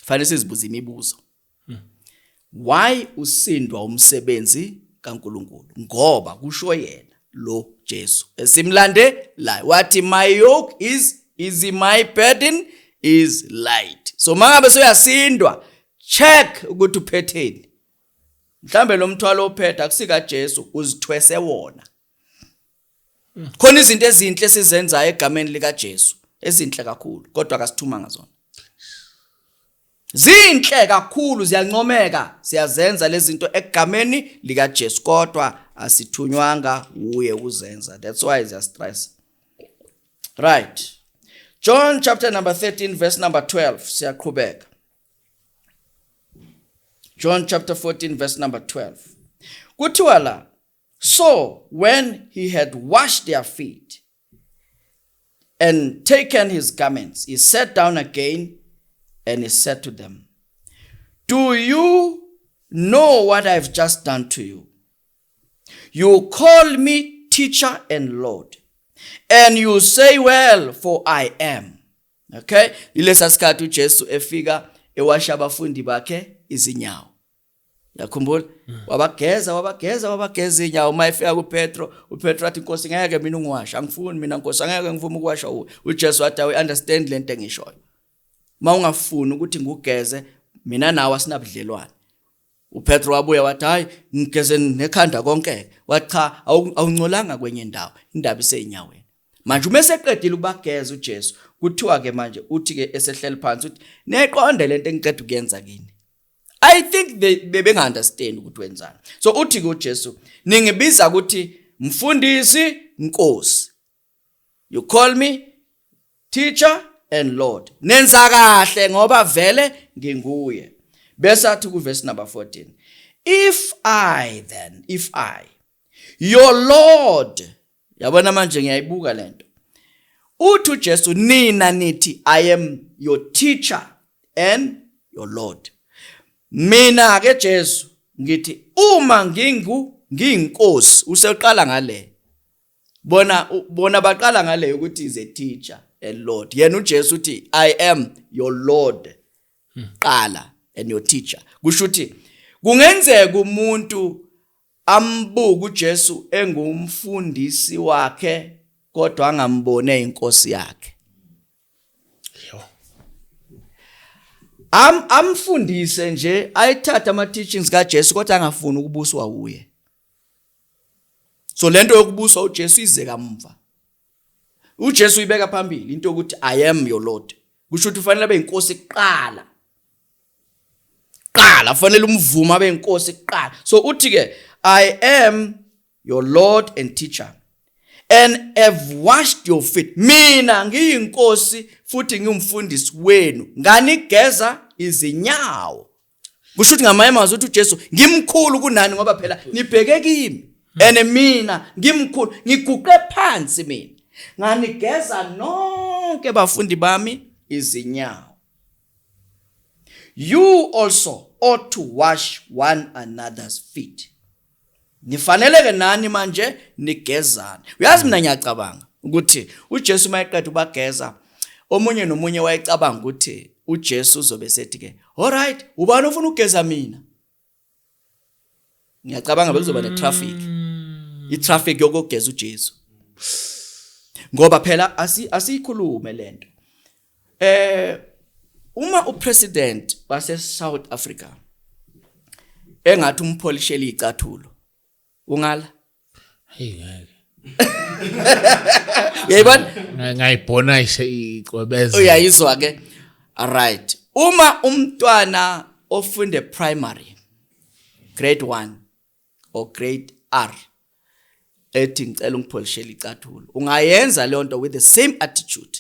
Fanele sizibuze imibuzo: why usindwa umsebenzi kaNkuluNkulu? Ngoba kusho yena lo Jesu esimlande la, wathi, "My yoke is easy, my burden is light." So mangabe soyasindwa, check ukuthi uphetheni. Mhlambe lo mthwalo ophethe akusika Jesu, uzithwese wona. Khona izinto ezinhle esizenzayo egameni lika Jesu, ezinhle kakhulu, kodwa akasithuma ngazona. Zinhle kakhulu, ziyancomeka, siyazenza lezi zinto egameni lika Jesu, kodwa asithunywanga uye ukuzenza. That's why ziyastress. Right, John chapter number 13 verse number 12. Siyaqhubeka. John chapter 14 verse number 12, kuthiwa la, "So when he had washed their feet and taken his garments, he sat down again and he said to them, 'Do you know what I've just done to you? You call me teacher and Lord, and you say well, for I am.'" Okay, ilesa sikhathi uJesu efika ewasha abafundi bakhe izinyawo. Yakhumbula, wabageza, wabageza, wabageza inyawo. Uma efika kuPetro, uPetro athi, "Inkosi, ngeke mina ungiwasha, angifuni mina, Nkosi, angeke ngivume ukuwasha uwe." UJesu wathi, "Awu understand lento engishoyo? Mawungafuni ukuthi ngugeze, mina nawe asinabudlelwane." UPetro wabuya wathi, "Hayi, ngigeze nekhanda konke." Wathi, "Cha, awungcolanga kwenye indawo, indaba iseyinyaweni." Manje uma eseqedile ukubageza uJesu, kuthiwa ke manje uthi ke esehleli phansi, uthi, "Neqonde lento engiqeda ukuyenza kini?" I think they bebenga understand ukuthi wenzani. So uthi ke uJesu, "Ningibiza ukuthi mfundisi, Nkosi. You call me teacher and Lord. Nenza kahle, ngoba vele nginguye." Bese athi ku verse number 14, "If I then, if I, your Lord." Yabona manje ngiyayibuka lento. Uthi uJesu, "Nina nithi I am your teacher and your Lord. Mina ke Jesu ngithi uma ngiyinkosi." Useqala ngale. Bona baqala ngale ukuthi is a teacher and Lord. Yena uJesu uthi, "I am your Lord qala and your teacher." Kusho ukuthi kungenzeka umuntu ambuka uJesu engumfundisi wakhe, kodwa angambone inkosi yakhe. Yo. Amfundise nje, ayithathe ama teachings kaJesu, kodwa angafuni ukubuswa uye. So lento yokubuswa uJesu ize kamva. UJesu uyibeka phambili into yokuthi, "I am your Lord." Kusho ukuthi ufanele abe inkosi kuqala. Qala fanele umvuma abe inkosi kuqala. So uthi ke, "I am your Lord and teacher and have washed your feet." Mina ngiyinkosi futhi ngiyumfundisi wenu, nganigeza izinyawo. Kusho ukuthi ngamanye amazwi uthi uJesu, ngimkhulu kunani, ngoba phela nibheke kimi and mina ngimkhulu, ngiguqe phansi mina, nganigeza nonke bafundi bami izinyawo. "You also ought to wash one another's feet." Nifanele ke nani manje nigezane. Uyazi, mina ngiyacabanga ukuthi uJesu mayeqeda ubageza omunye nomunye, wayecabanga ukuthi uJesu uzobe sethi ke, "Alright, ubani ofuna ukugeza mina?" Ngiyacabanga bekuzoba ne-traffic, i-traffic yokugeza uJesu, ngoba phela asiyikhulume lento, uma upresident wase South Africa engathi umpholishela icathulo, ungala? Hey, ngeke. Uyayibona? Ngayibona ishe icwebeza. Uyayizwa ke? Alright, uma umntwana ofunde primary grade 1 or grade R ethi, "Ngicela ungipholishele icathulo," ungayenza leyo nto with the same attitude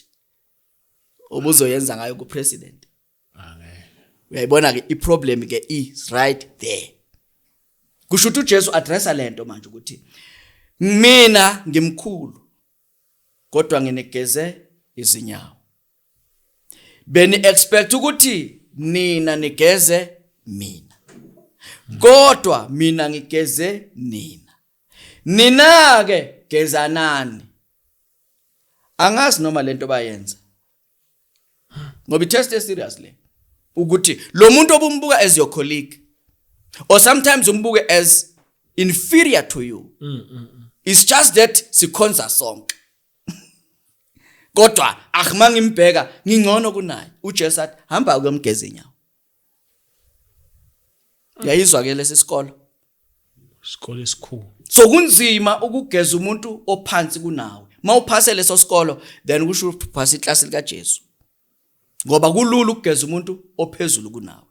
obuzoyenza ngayo ku president? Angeke. Uyayibona ke iproblem ke is right there. Kusho ukuthi uJesu addressa lento manje ukuthi mina ngimkhulu kodwa nginigeze izinyawo. Beni expect ukuthi nina nigeze mina, kodwa mina ngigeze nina. Nina ke gezanani. Angazi noma lento bayenza, ngoba i-test eserious le, ukuthi lo muntu obumbuka as your colleague or sometimes umbuke as inferior to you, it's just that sikhonza sonke, kodwa ah, mangimbheka ngingcono kunaye. uJesu athi, "Hamba uyomgeza inyawo." Uyayizwa ke lesi sikolo? Isikole esikhulu. So kunzima ukugeza umuntu ophansi kunawe. Mawuphase leso sikolo, then kusho uphasa iklasi lika Jesu, ngoba kulula ukugeza umuntu ophezulu kunawe.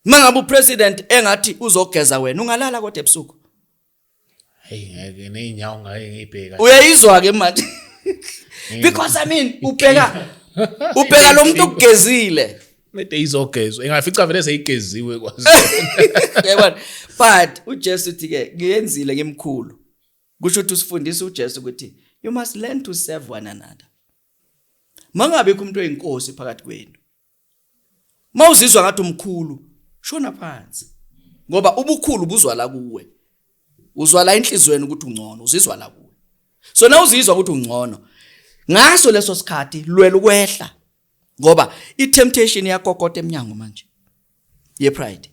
Mangabe upresident engathi uzogeza wena, ungalala kodwa ebusuku? Hey, ngeke, ney'nyawo ngaye ngiyibheka. Uyayizwa ke manje, because I mean, ubheka lo muntu ukugezile. Mede izogezwa, ingafica vele seyigeziwe kwazi. Yabona, but uJesu uthi ke ngiyenzile ngimkhulu. Kusho ukuthi usifundisa uJesu ukuthi you must learn to serve one another. Mangabe umuntu oyinkosi phakathi kwenu, mawuzizwa ngathi umkhulu, shona phansi, ngoba ubukhulu buzwa la kuwe, uzwa la enhlizweni ukuthi ungcono, uzizwa la kuwe. So na uzizwa ukuthi ungcono, ngaso leso sikhathi lwela ukwehla, ngoba i-temptation iyakokota eminyango manje ye pride.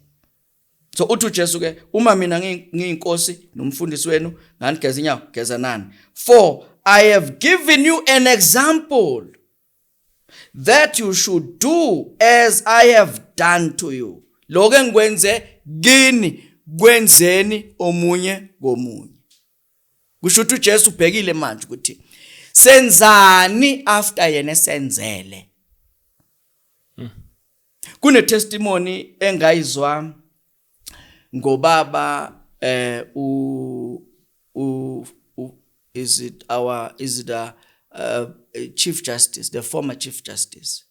So uthi uJesu ke, uma mina ngiyinkosi nomfundisi wenu nganigeza inyawo, gezanani. For I have given you an example that you should do as I have done to you. Lokho engikwenze kini, kwenzeni omunye komunye. Kusho ukuthi uJesu ubhekile manje ukuthi senzani after yena esenzele. Kune testimony engayizwa ngobaba u is it our is it a chief justice, the former chief justice,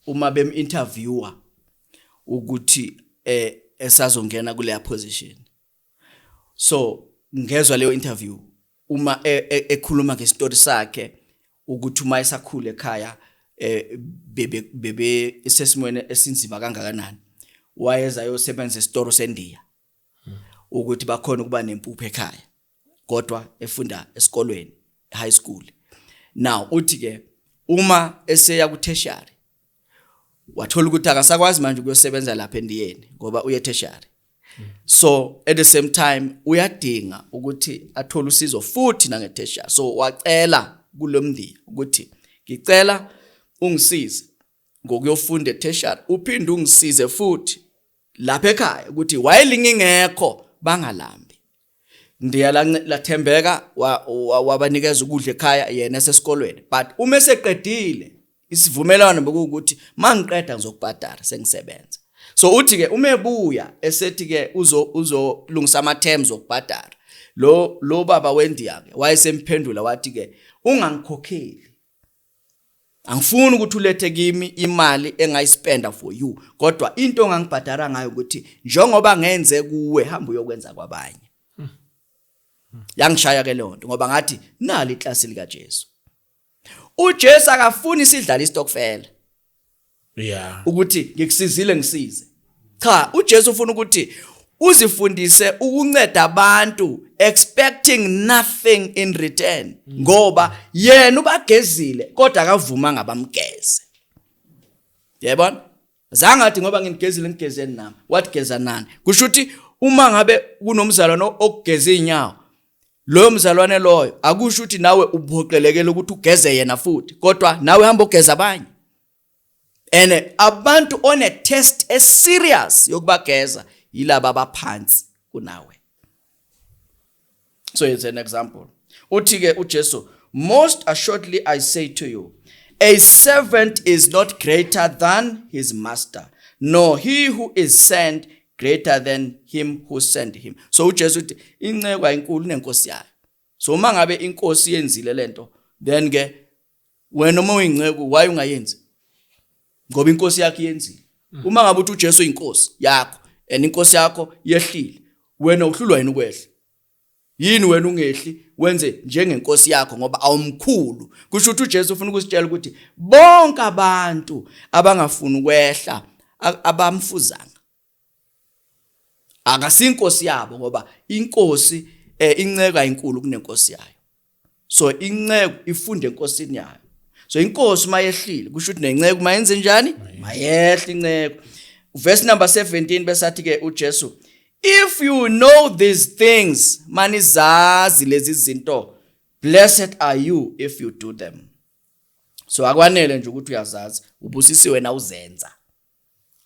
uma bem interviewer ukuthi esazongena kuleya position. So ngezwa leyo interview uma ekhuluma ngestory sakhe ukuthi uma esakhula ekhaya bebe esesimweni esinzima kangakanani, wayeza yosebenza esitoro sendiya ukuthi bakhona ukuba nempuphu ekhaya, kodwa efunda esikolweni, high school. Now uthi ke uma eseya ku tertiary, wathola ukuthi akasakwazi manje ukuyosebenza lapha endiyeni ngoba uye tertiary. So at the same time uyadinga ukuthi athole usizo futhi nange tertiary. So wacela kulomndiya ukuthi, "Ngicela ungisize ngokuyofunda etertiary, uphinde ungisize futhi lapha ekhaya ukuthi while ngingekho bangalambi." Ndiya lathembeka, wabanikeza ukudla ekhaya yena esesikolweni. But uma eseqedile, isivumelwano bekuwukuthi mangiqeda ngizokubhadara sengisebenza. So uthi ke uma ebuya esethi ke uzolungisa ama terms okubhadara, lo baba wendiya ke wayesemphendula wathi ke, "Ungangikhokheli, angifuni ukuthi ulethe kimi imali engayispenda for you, kodwa into ongangibhadara ngayo ukuthi njengoba ngenze kuwe, hamba uyokwenza kwabanye." Yangishaya ke leyo nto, ngoba ngathi nali iklasi lika Jesu. uJesu akafuni sidlala istokfela ukuthi ngikusizile, ngisize. Cha, uJesu ufuna ukuthi uzifundise ukunceda abantu expecting nothing in return, ngoba yena ubagezile kodwa akavumanga bamgeze. Yabona, zange athi, "Ngoba nginigezile, ngigezeni nami." Wathi, "Gezanani." Kusho ukuthi uma ngabe kunomzalwane okugeza inyawo, loyo mzalwane loyo akusho ukuthi nawe uphoqelekele ukuthi ugeze yena futhi, kodwa nawe hamba ugeza abanye. And abantu one test eserious yokubageza yilaba abaphansi kunawe. So it's an example. Uthi ke uJesu, "Most assuredly I say to you, a servant is not greater than his master, nor he who is sent greater than him who sent him." So uJesu uthi inceku ayinkulu nenkosi yayo. So uma ngabe inkosi yenzile lento, then ke wena uma uyinceku, why ungayenzi? Ngoba inkosi yakhe iyenzile. Uma ngabe uthi uJesu uyinkosi yakho and inkosi yakho yehlile, wena uhlulwa yini ukwehla? Yini wena ungehli wenze njengenkosi yakho ngoba awumkhulu? Kusho ukuthi uJesu ufuna ukusitshela ukuthi bonke abantu abangafuni ukwehla abamfuzanga. Akasinkosi yabo, ngoba inkosi inceku ayinkulu kunenkosi yayo. So inceku ifunda enkosini yayo. So inkosi mayehlile, kusho ukuthi nenceku mayenze njani? Mayehla inceku. Verse number 17 besathi ke uJesu, "If you know these things," manizazi lezi zinto, "blessed are you if you do them." So akwanele nje ukuthi uyazazi, ubusisiwe na uzenza.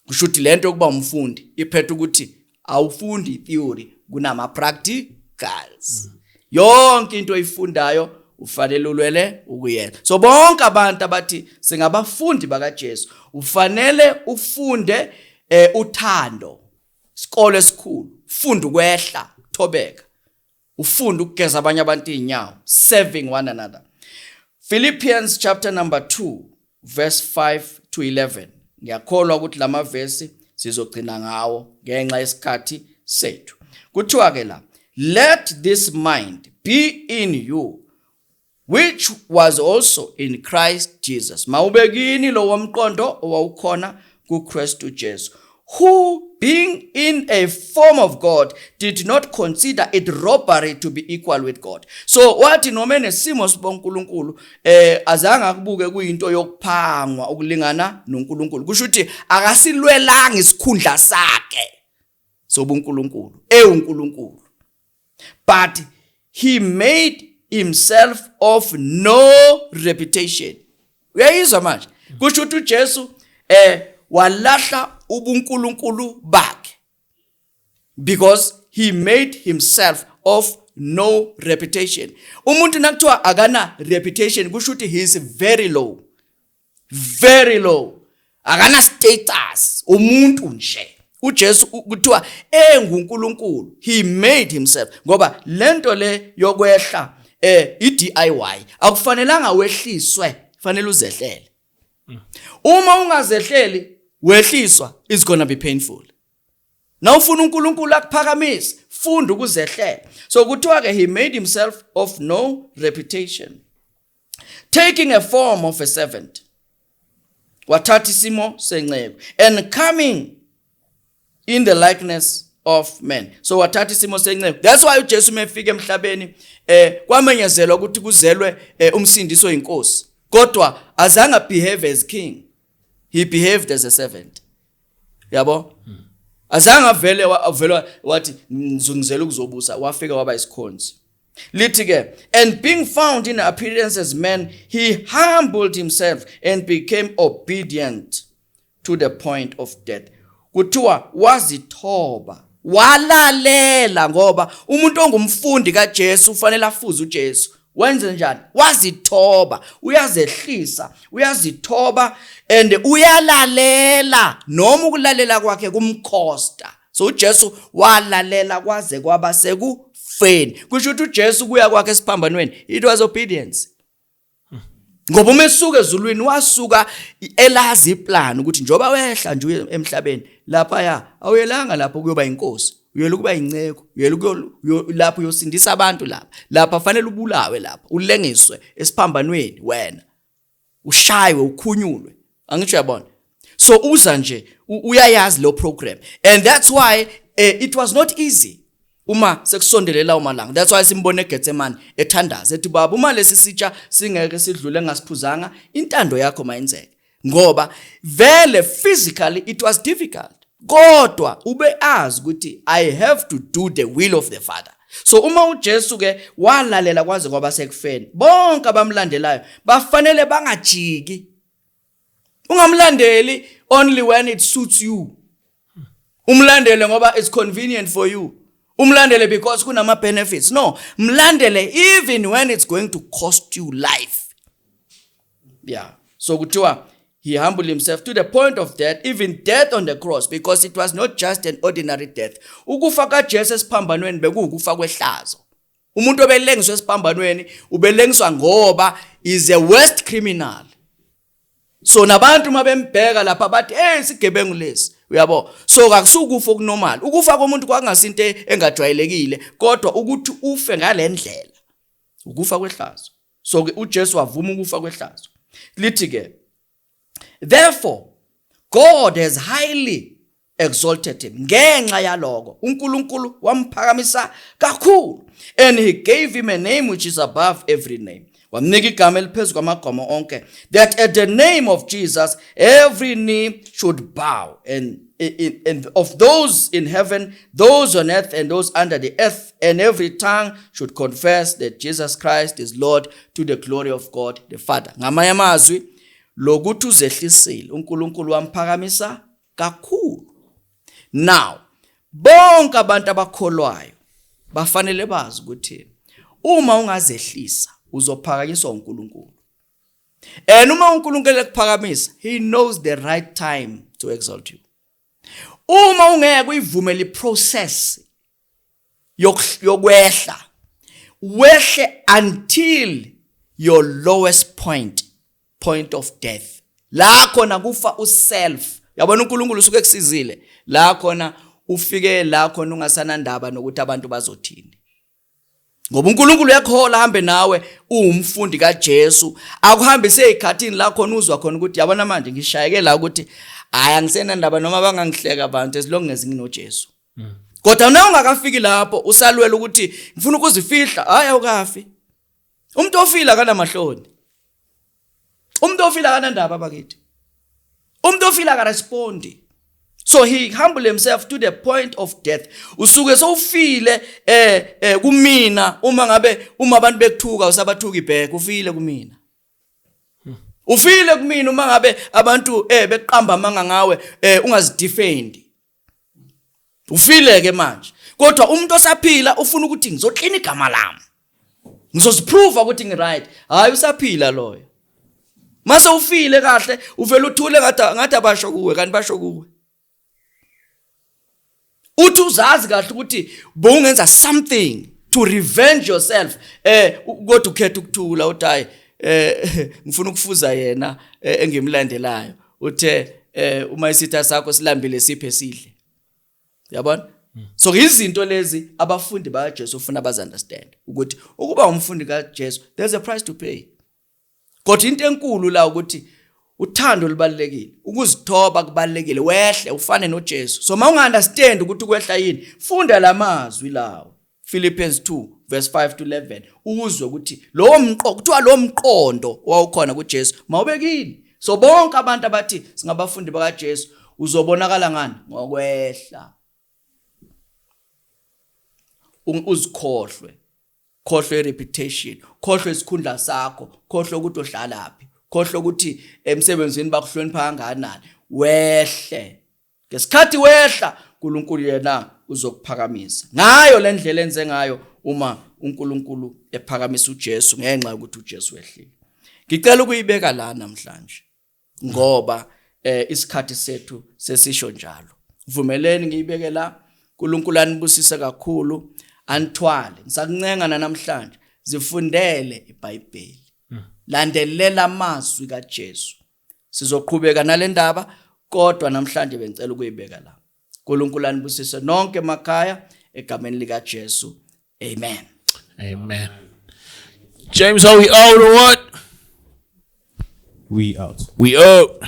Kusho ukuthi lento yokuba umfundi iphethe ukuthi awufundi theory, kunama practicals. Yonke into oyifundayo ufanele ulwele ukuyenza. So bonke abantu abathi singabafundi bakaJesu, ufanele ufunde uthando, isikole esikhulu. Funda ukwehla, thobeka, ufunda ukugeza abanye abantu inyawo, serving one another. Philippians chapter number 2 verse 5 to 11. Ngiyakholwa ukuthi lamavesi sizogcina ngawo ngenxa yesikhathi sethu. Kuthiwa ke la, "Let this mind be in you which was also in Christ Jesus." Mawube kini lo mqondo owawukhona kuKristu Jesu, who being in a form of God did not consider it robbery to be equal with God. So wathi noma enesimo sibonkulunkulu, azange akubuke kuyinto yokuphangwa ukulingana noNkulunkulu. Kusho ukuthi akasilwelanga isikhundla sakhe sobunkulunkulu ewuNkulunkulu, but he made himself of no reputation. Uyayizwa manje? Kusho ukuthi uJesu walahla ubunkulunkulu bakhe because he made himself of no reputation. Umuntu nakuthiwa akana reputation, kusho ukuthi he is very low, very low, akana status umuntu nje. uJesu kuthiwa enguNkulunkulu, he made himself, ngoba lento le yokwehla iDIY, akufanelanga wehliswe, fanele uzehlele. Uma ungazehleli wehliswa, is going to be painful. Na ufuna uNkulunkulu akuphakamise, funda ukuzehlela. So kuthiwa ke, he made himself of no reputation, taking a form of a servant, wathatha isimo senceku, and coming in the likeness of men. So wathatha isimo senceku. That's why uJesu mefika emhlabeni, kwamenyezelwa ukuthi kuzelwe umsindiso inkosi, kodwa azange behave as king, he behaved as a servant, yabo. Azange avele avele wathi ngizongizela ukuzobusa, wafika waba isikhonzi. Lithi ke, "And being found in appearance as man, he humbled himself and became obedient to the point of death." Kuthiwa wazithoba, walalela, ngoba umuntu ongumfundi kaJesu ufanele afuze uJesu. Wenze njani? Wazithoba, uyazehlisa, uyazithoba and uyalalela noma ukulalela kwakhe kumcosta. So uJesu walalela kwaze kwaba sekufeni. Kusho ukuthi uJesu kuya kwakhe esiphambanweni, it was obedience, ngoba uma esuka ezulwini wasuka elazi iplan ukuthi njoba wehla nje uye emhlabeni lapha, ya, awuyelanga lapho kuyoba inkosi, uyela ukuba inceku, uyela lapho uyosindisa abantu. Lapha fanele ubulawe, lapha ulengiswe esiphambanweni, wena ushaywe, ukhunyulwe, angisho, uyabona? So uza nje uyayazi lo program, and that's why it was not easy uma sekusondelela umalanga. That's why simbone eGethsemane ethandaza ethi, "Baba, uma lesi sitsha singeke sidlule ngasiphuzanga, intando yakho mayenzeke," ngoba vele physically it was difficult, kodwa ube azi ukuthi I have to do the will of the Father. So uma uJesu ke walalela kwaze kwaba sekufeni, bonke abamlandelayo bafanele bangajiki. Ungamlandeli only when it suits you, umlandele ngoba it's convenient for you, umlandele because kunama benefits. No, mlandele even when it's going to cost you life, yeah. So kuthiwa he humbled himself to the point of death, even death on the cross, because it was not just an ordinary death. Ukufa kaJesu esiphambanweni bekuwukufa kwehlazo. Umuntu obelengiswa esiphambanweni ubelengiswa ngoba is a worst criminal. So nabantu mabembheka lapha bathi, "Hey, sigebengu lesi." Uyabo? So akusukufa okunormal. Ukufa komuntu kwakungasinto engajwayelekile, kodwa ukuthi ufe ngalendlela, ukufa kwehlazo. So ke uJesu wavuma ukufa kwehlazo. Lithi ke, "Therefore God has highly exalted him." Ngenxa yaloko uNkulunkulu wamphakamisa kakhulu. "And he gave him a name which is above every name." Wamnika igama eliphezulu kwamagama onke, "that at the name of Jesus every knee should bow, and of those in heaven, those on earth, and those under the earth, and every tongue should confess that Jesus Christ is Lord, to the glory of God the Father." Ngamanye amazwi, lokuthi uzehlisile, uNkulunkulu wamphakamisa kakhulu. Now bonke abantu abakholwayo bafanele bazi ukuthi uma ungazehlisa uzophakanyiswa uNkulunkulu, and uma uNkulunkulu ekuphakamisa, he knows the right time to exalt you. Uma ungeke uyivumele iprocess yokwehla, wehle until your lowest point of death, la khona kufa uself. Yabona, uNkulunkulu usuke ekusizile la khona ufike la khona ungasanandaba nokuthi abantu bazothini, ngoba uNkulunkulu uyakhola hambe nawe. Uwumfundi kaJesu, akuhambise ezikhathini la khona uzwa khona ukuthi, yabona manje ngishayeke la ukuthi hayi, angisenandaba noma bangangihleka abantu, as long as nginoJesu. Kodwa na ungakafiki lapho, usalwela ukuthi ngifuna ukuzifihla, hayi, awukafi. Umuntu ofile akanamahloni, umuntu ofile akanandaba bakithi, umuntu ofile akarespondi. So he humbled himself to the point of death. Usuke sowufile kumina. Uma ngabe uma abantu bekuthuka, usabathuka ibheke, ufile kumina, ufile kumina. Uma ngabe abantu beqamba amanga ngawe, ungazidefend, ufile ke manje. Kodwa umuntu osaphila ufuna ukuthi ngizoklina igama lami, ngizoziprove ukuthi ngiright, hayi, usaphila loyo. Mase ufile kahle, uvela uthule ngathi abasho kuwe, kanti basho kuwe. Uthi uzazi kahle ukuthi bowungenza something to revenge yourself, kodwa ukhetha ukuthula, uthi hayi, ngifuna ukufuza yena engimlandelayo, uthe uma isitha sakho silambile, siphe sidle. Yabona? So izinto lezi abafundi bakaJesu ufuna bazi understand ukuthi ukuba umfundi kaJesu, there's a price to pay. Kodwa into enkulu la ukuthi uthando lubalekile, ukuzithoba kubalekile, wehle ufane noJesu. So mawunga understand ukuthi ukwehla yini, funda lamazwi lawo, Philippians 2 verse 5 to 11, uzwe ukuthi lo mqondo, kuthiwa lo mqondo owawukhona kuJesu mawubekini. So bonke abantu abathi singabafundi bakaJesu, uzobonakala ngani? Ngokwehla, uzikhohlwe, khohlwe reputation, khohlwe isikhundla sakho, khohlwe ukuthi uhlalaphi, khohlwe ukuthi emsebenzini bakuhlonipha kangakanani. Wehle. Ngesikhathi wehla, uNkulunkulu yena uzokuphakamisa ngayo le ndlela enze ngayo uma uNkulunkulu ephakamisa uJesu ngenxa yokuthi uJesu wehlile. Ngicela ukuyibeka la namhlanje ngoba isikhathi sethu sesisho njalo. Vumeleni ngiyibeke la. uNkulunkulu anibusise kakhulu, anithwale. Ngisakuncenga namhlanje, zifundele iBhayibheli, landelela amazwi kaJesu. Sizoqhubeka nalendaba, kodwa namhlanje bengicela ukuyibeka la. uNkulunkulu anibusise nonke emakhaya egameni lika Jesu. Amen. Amen. James, are we out or what? We out. We out.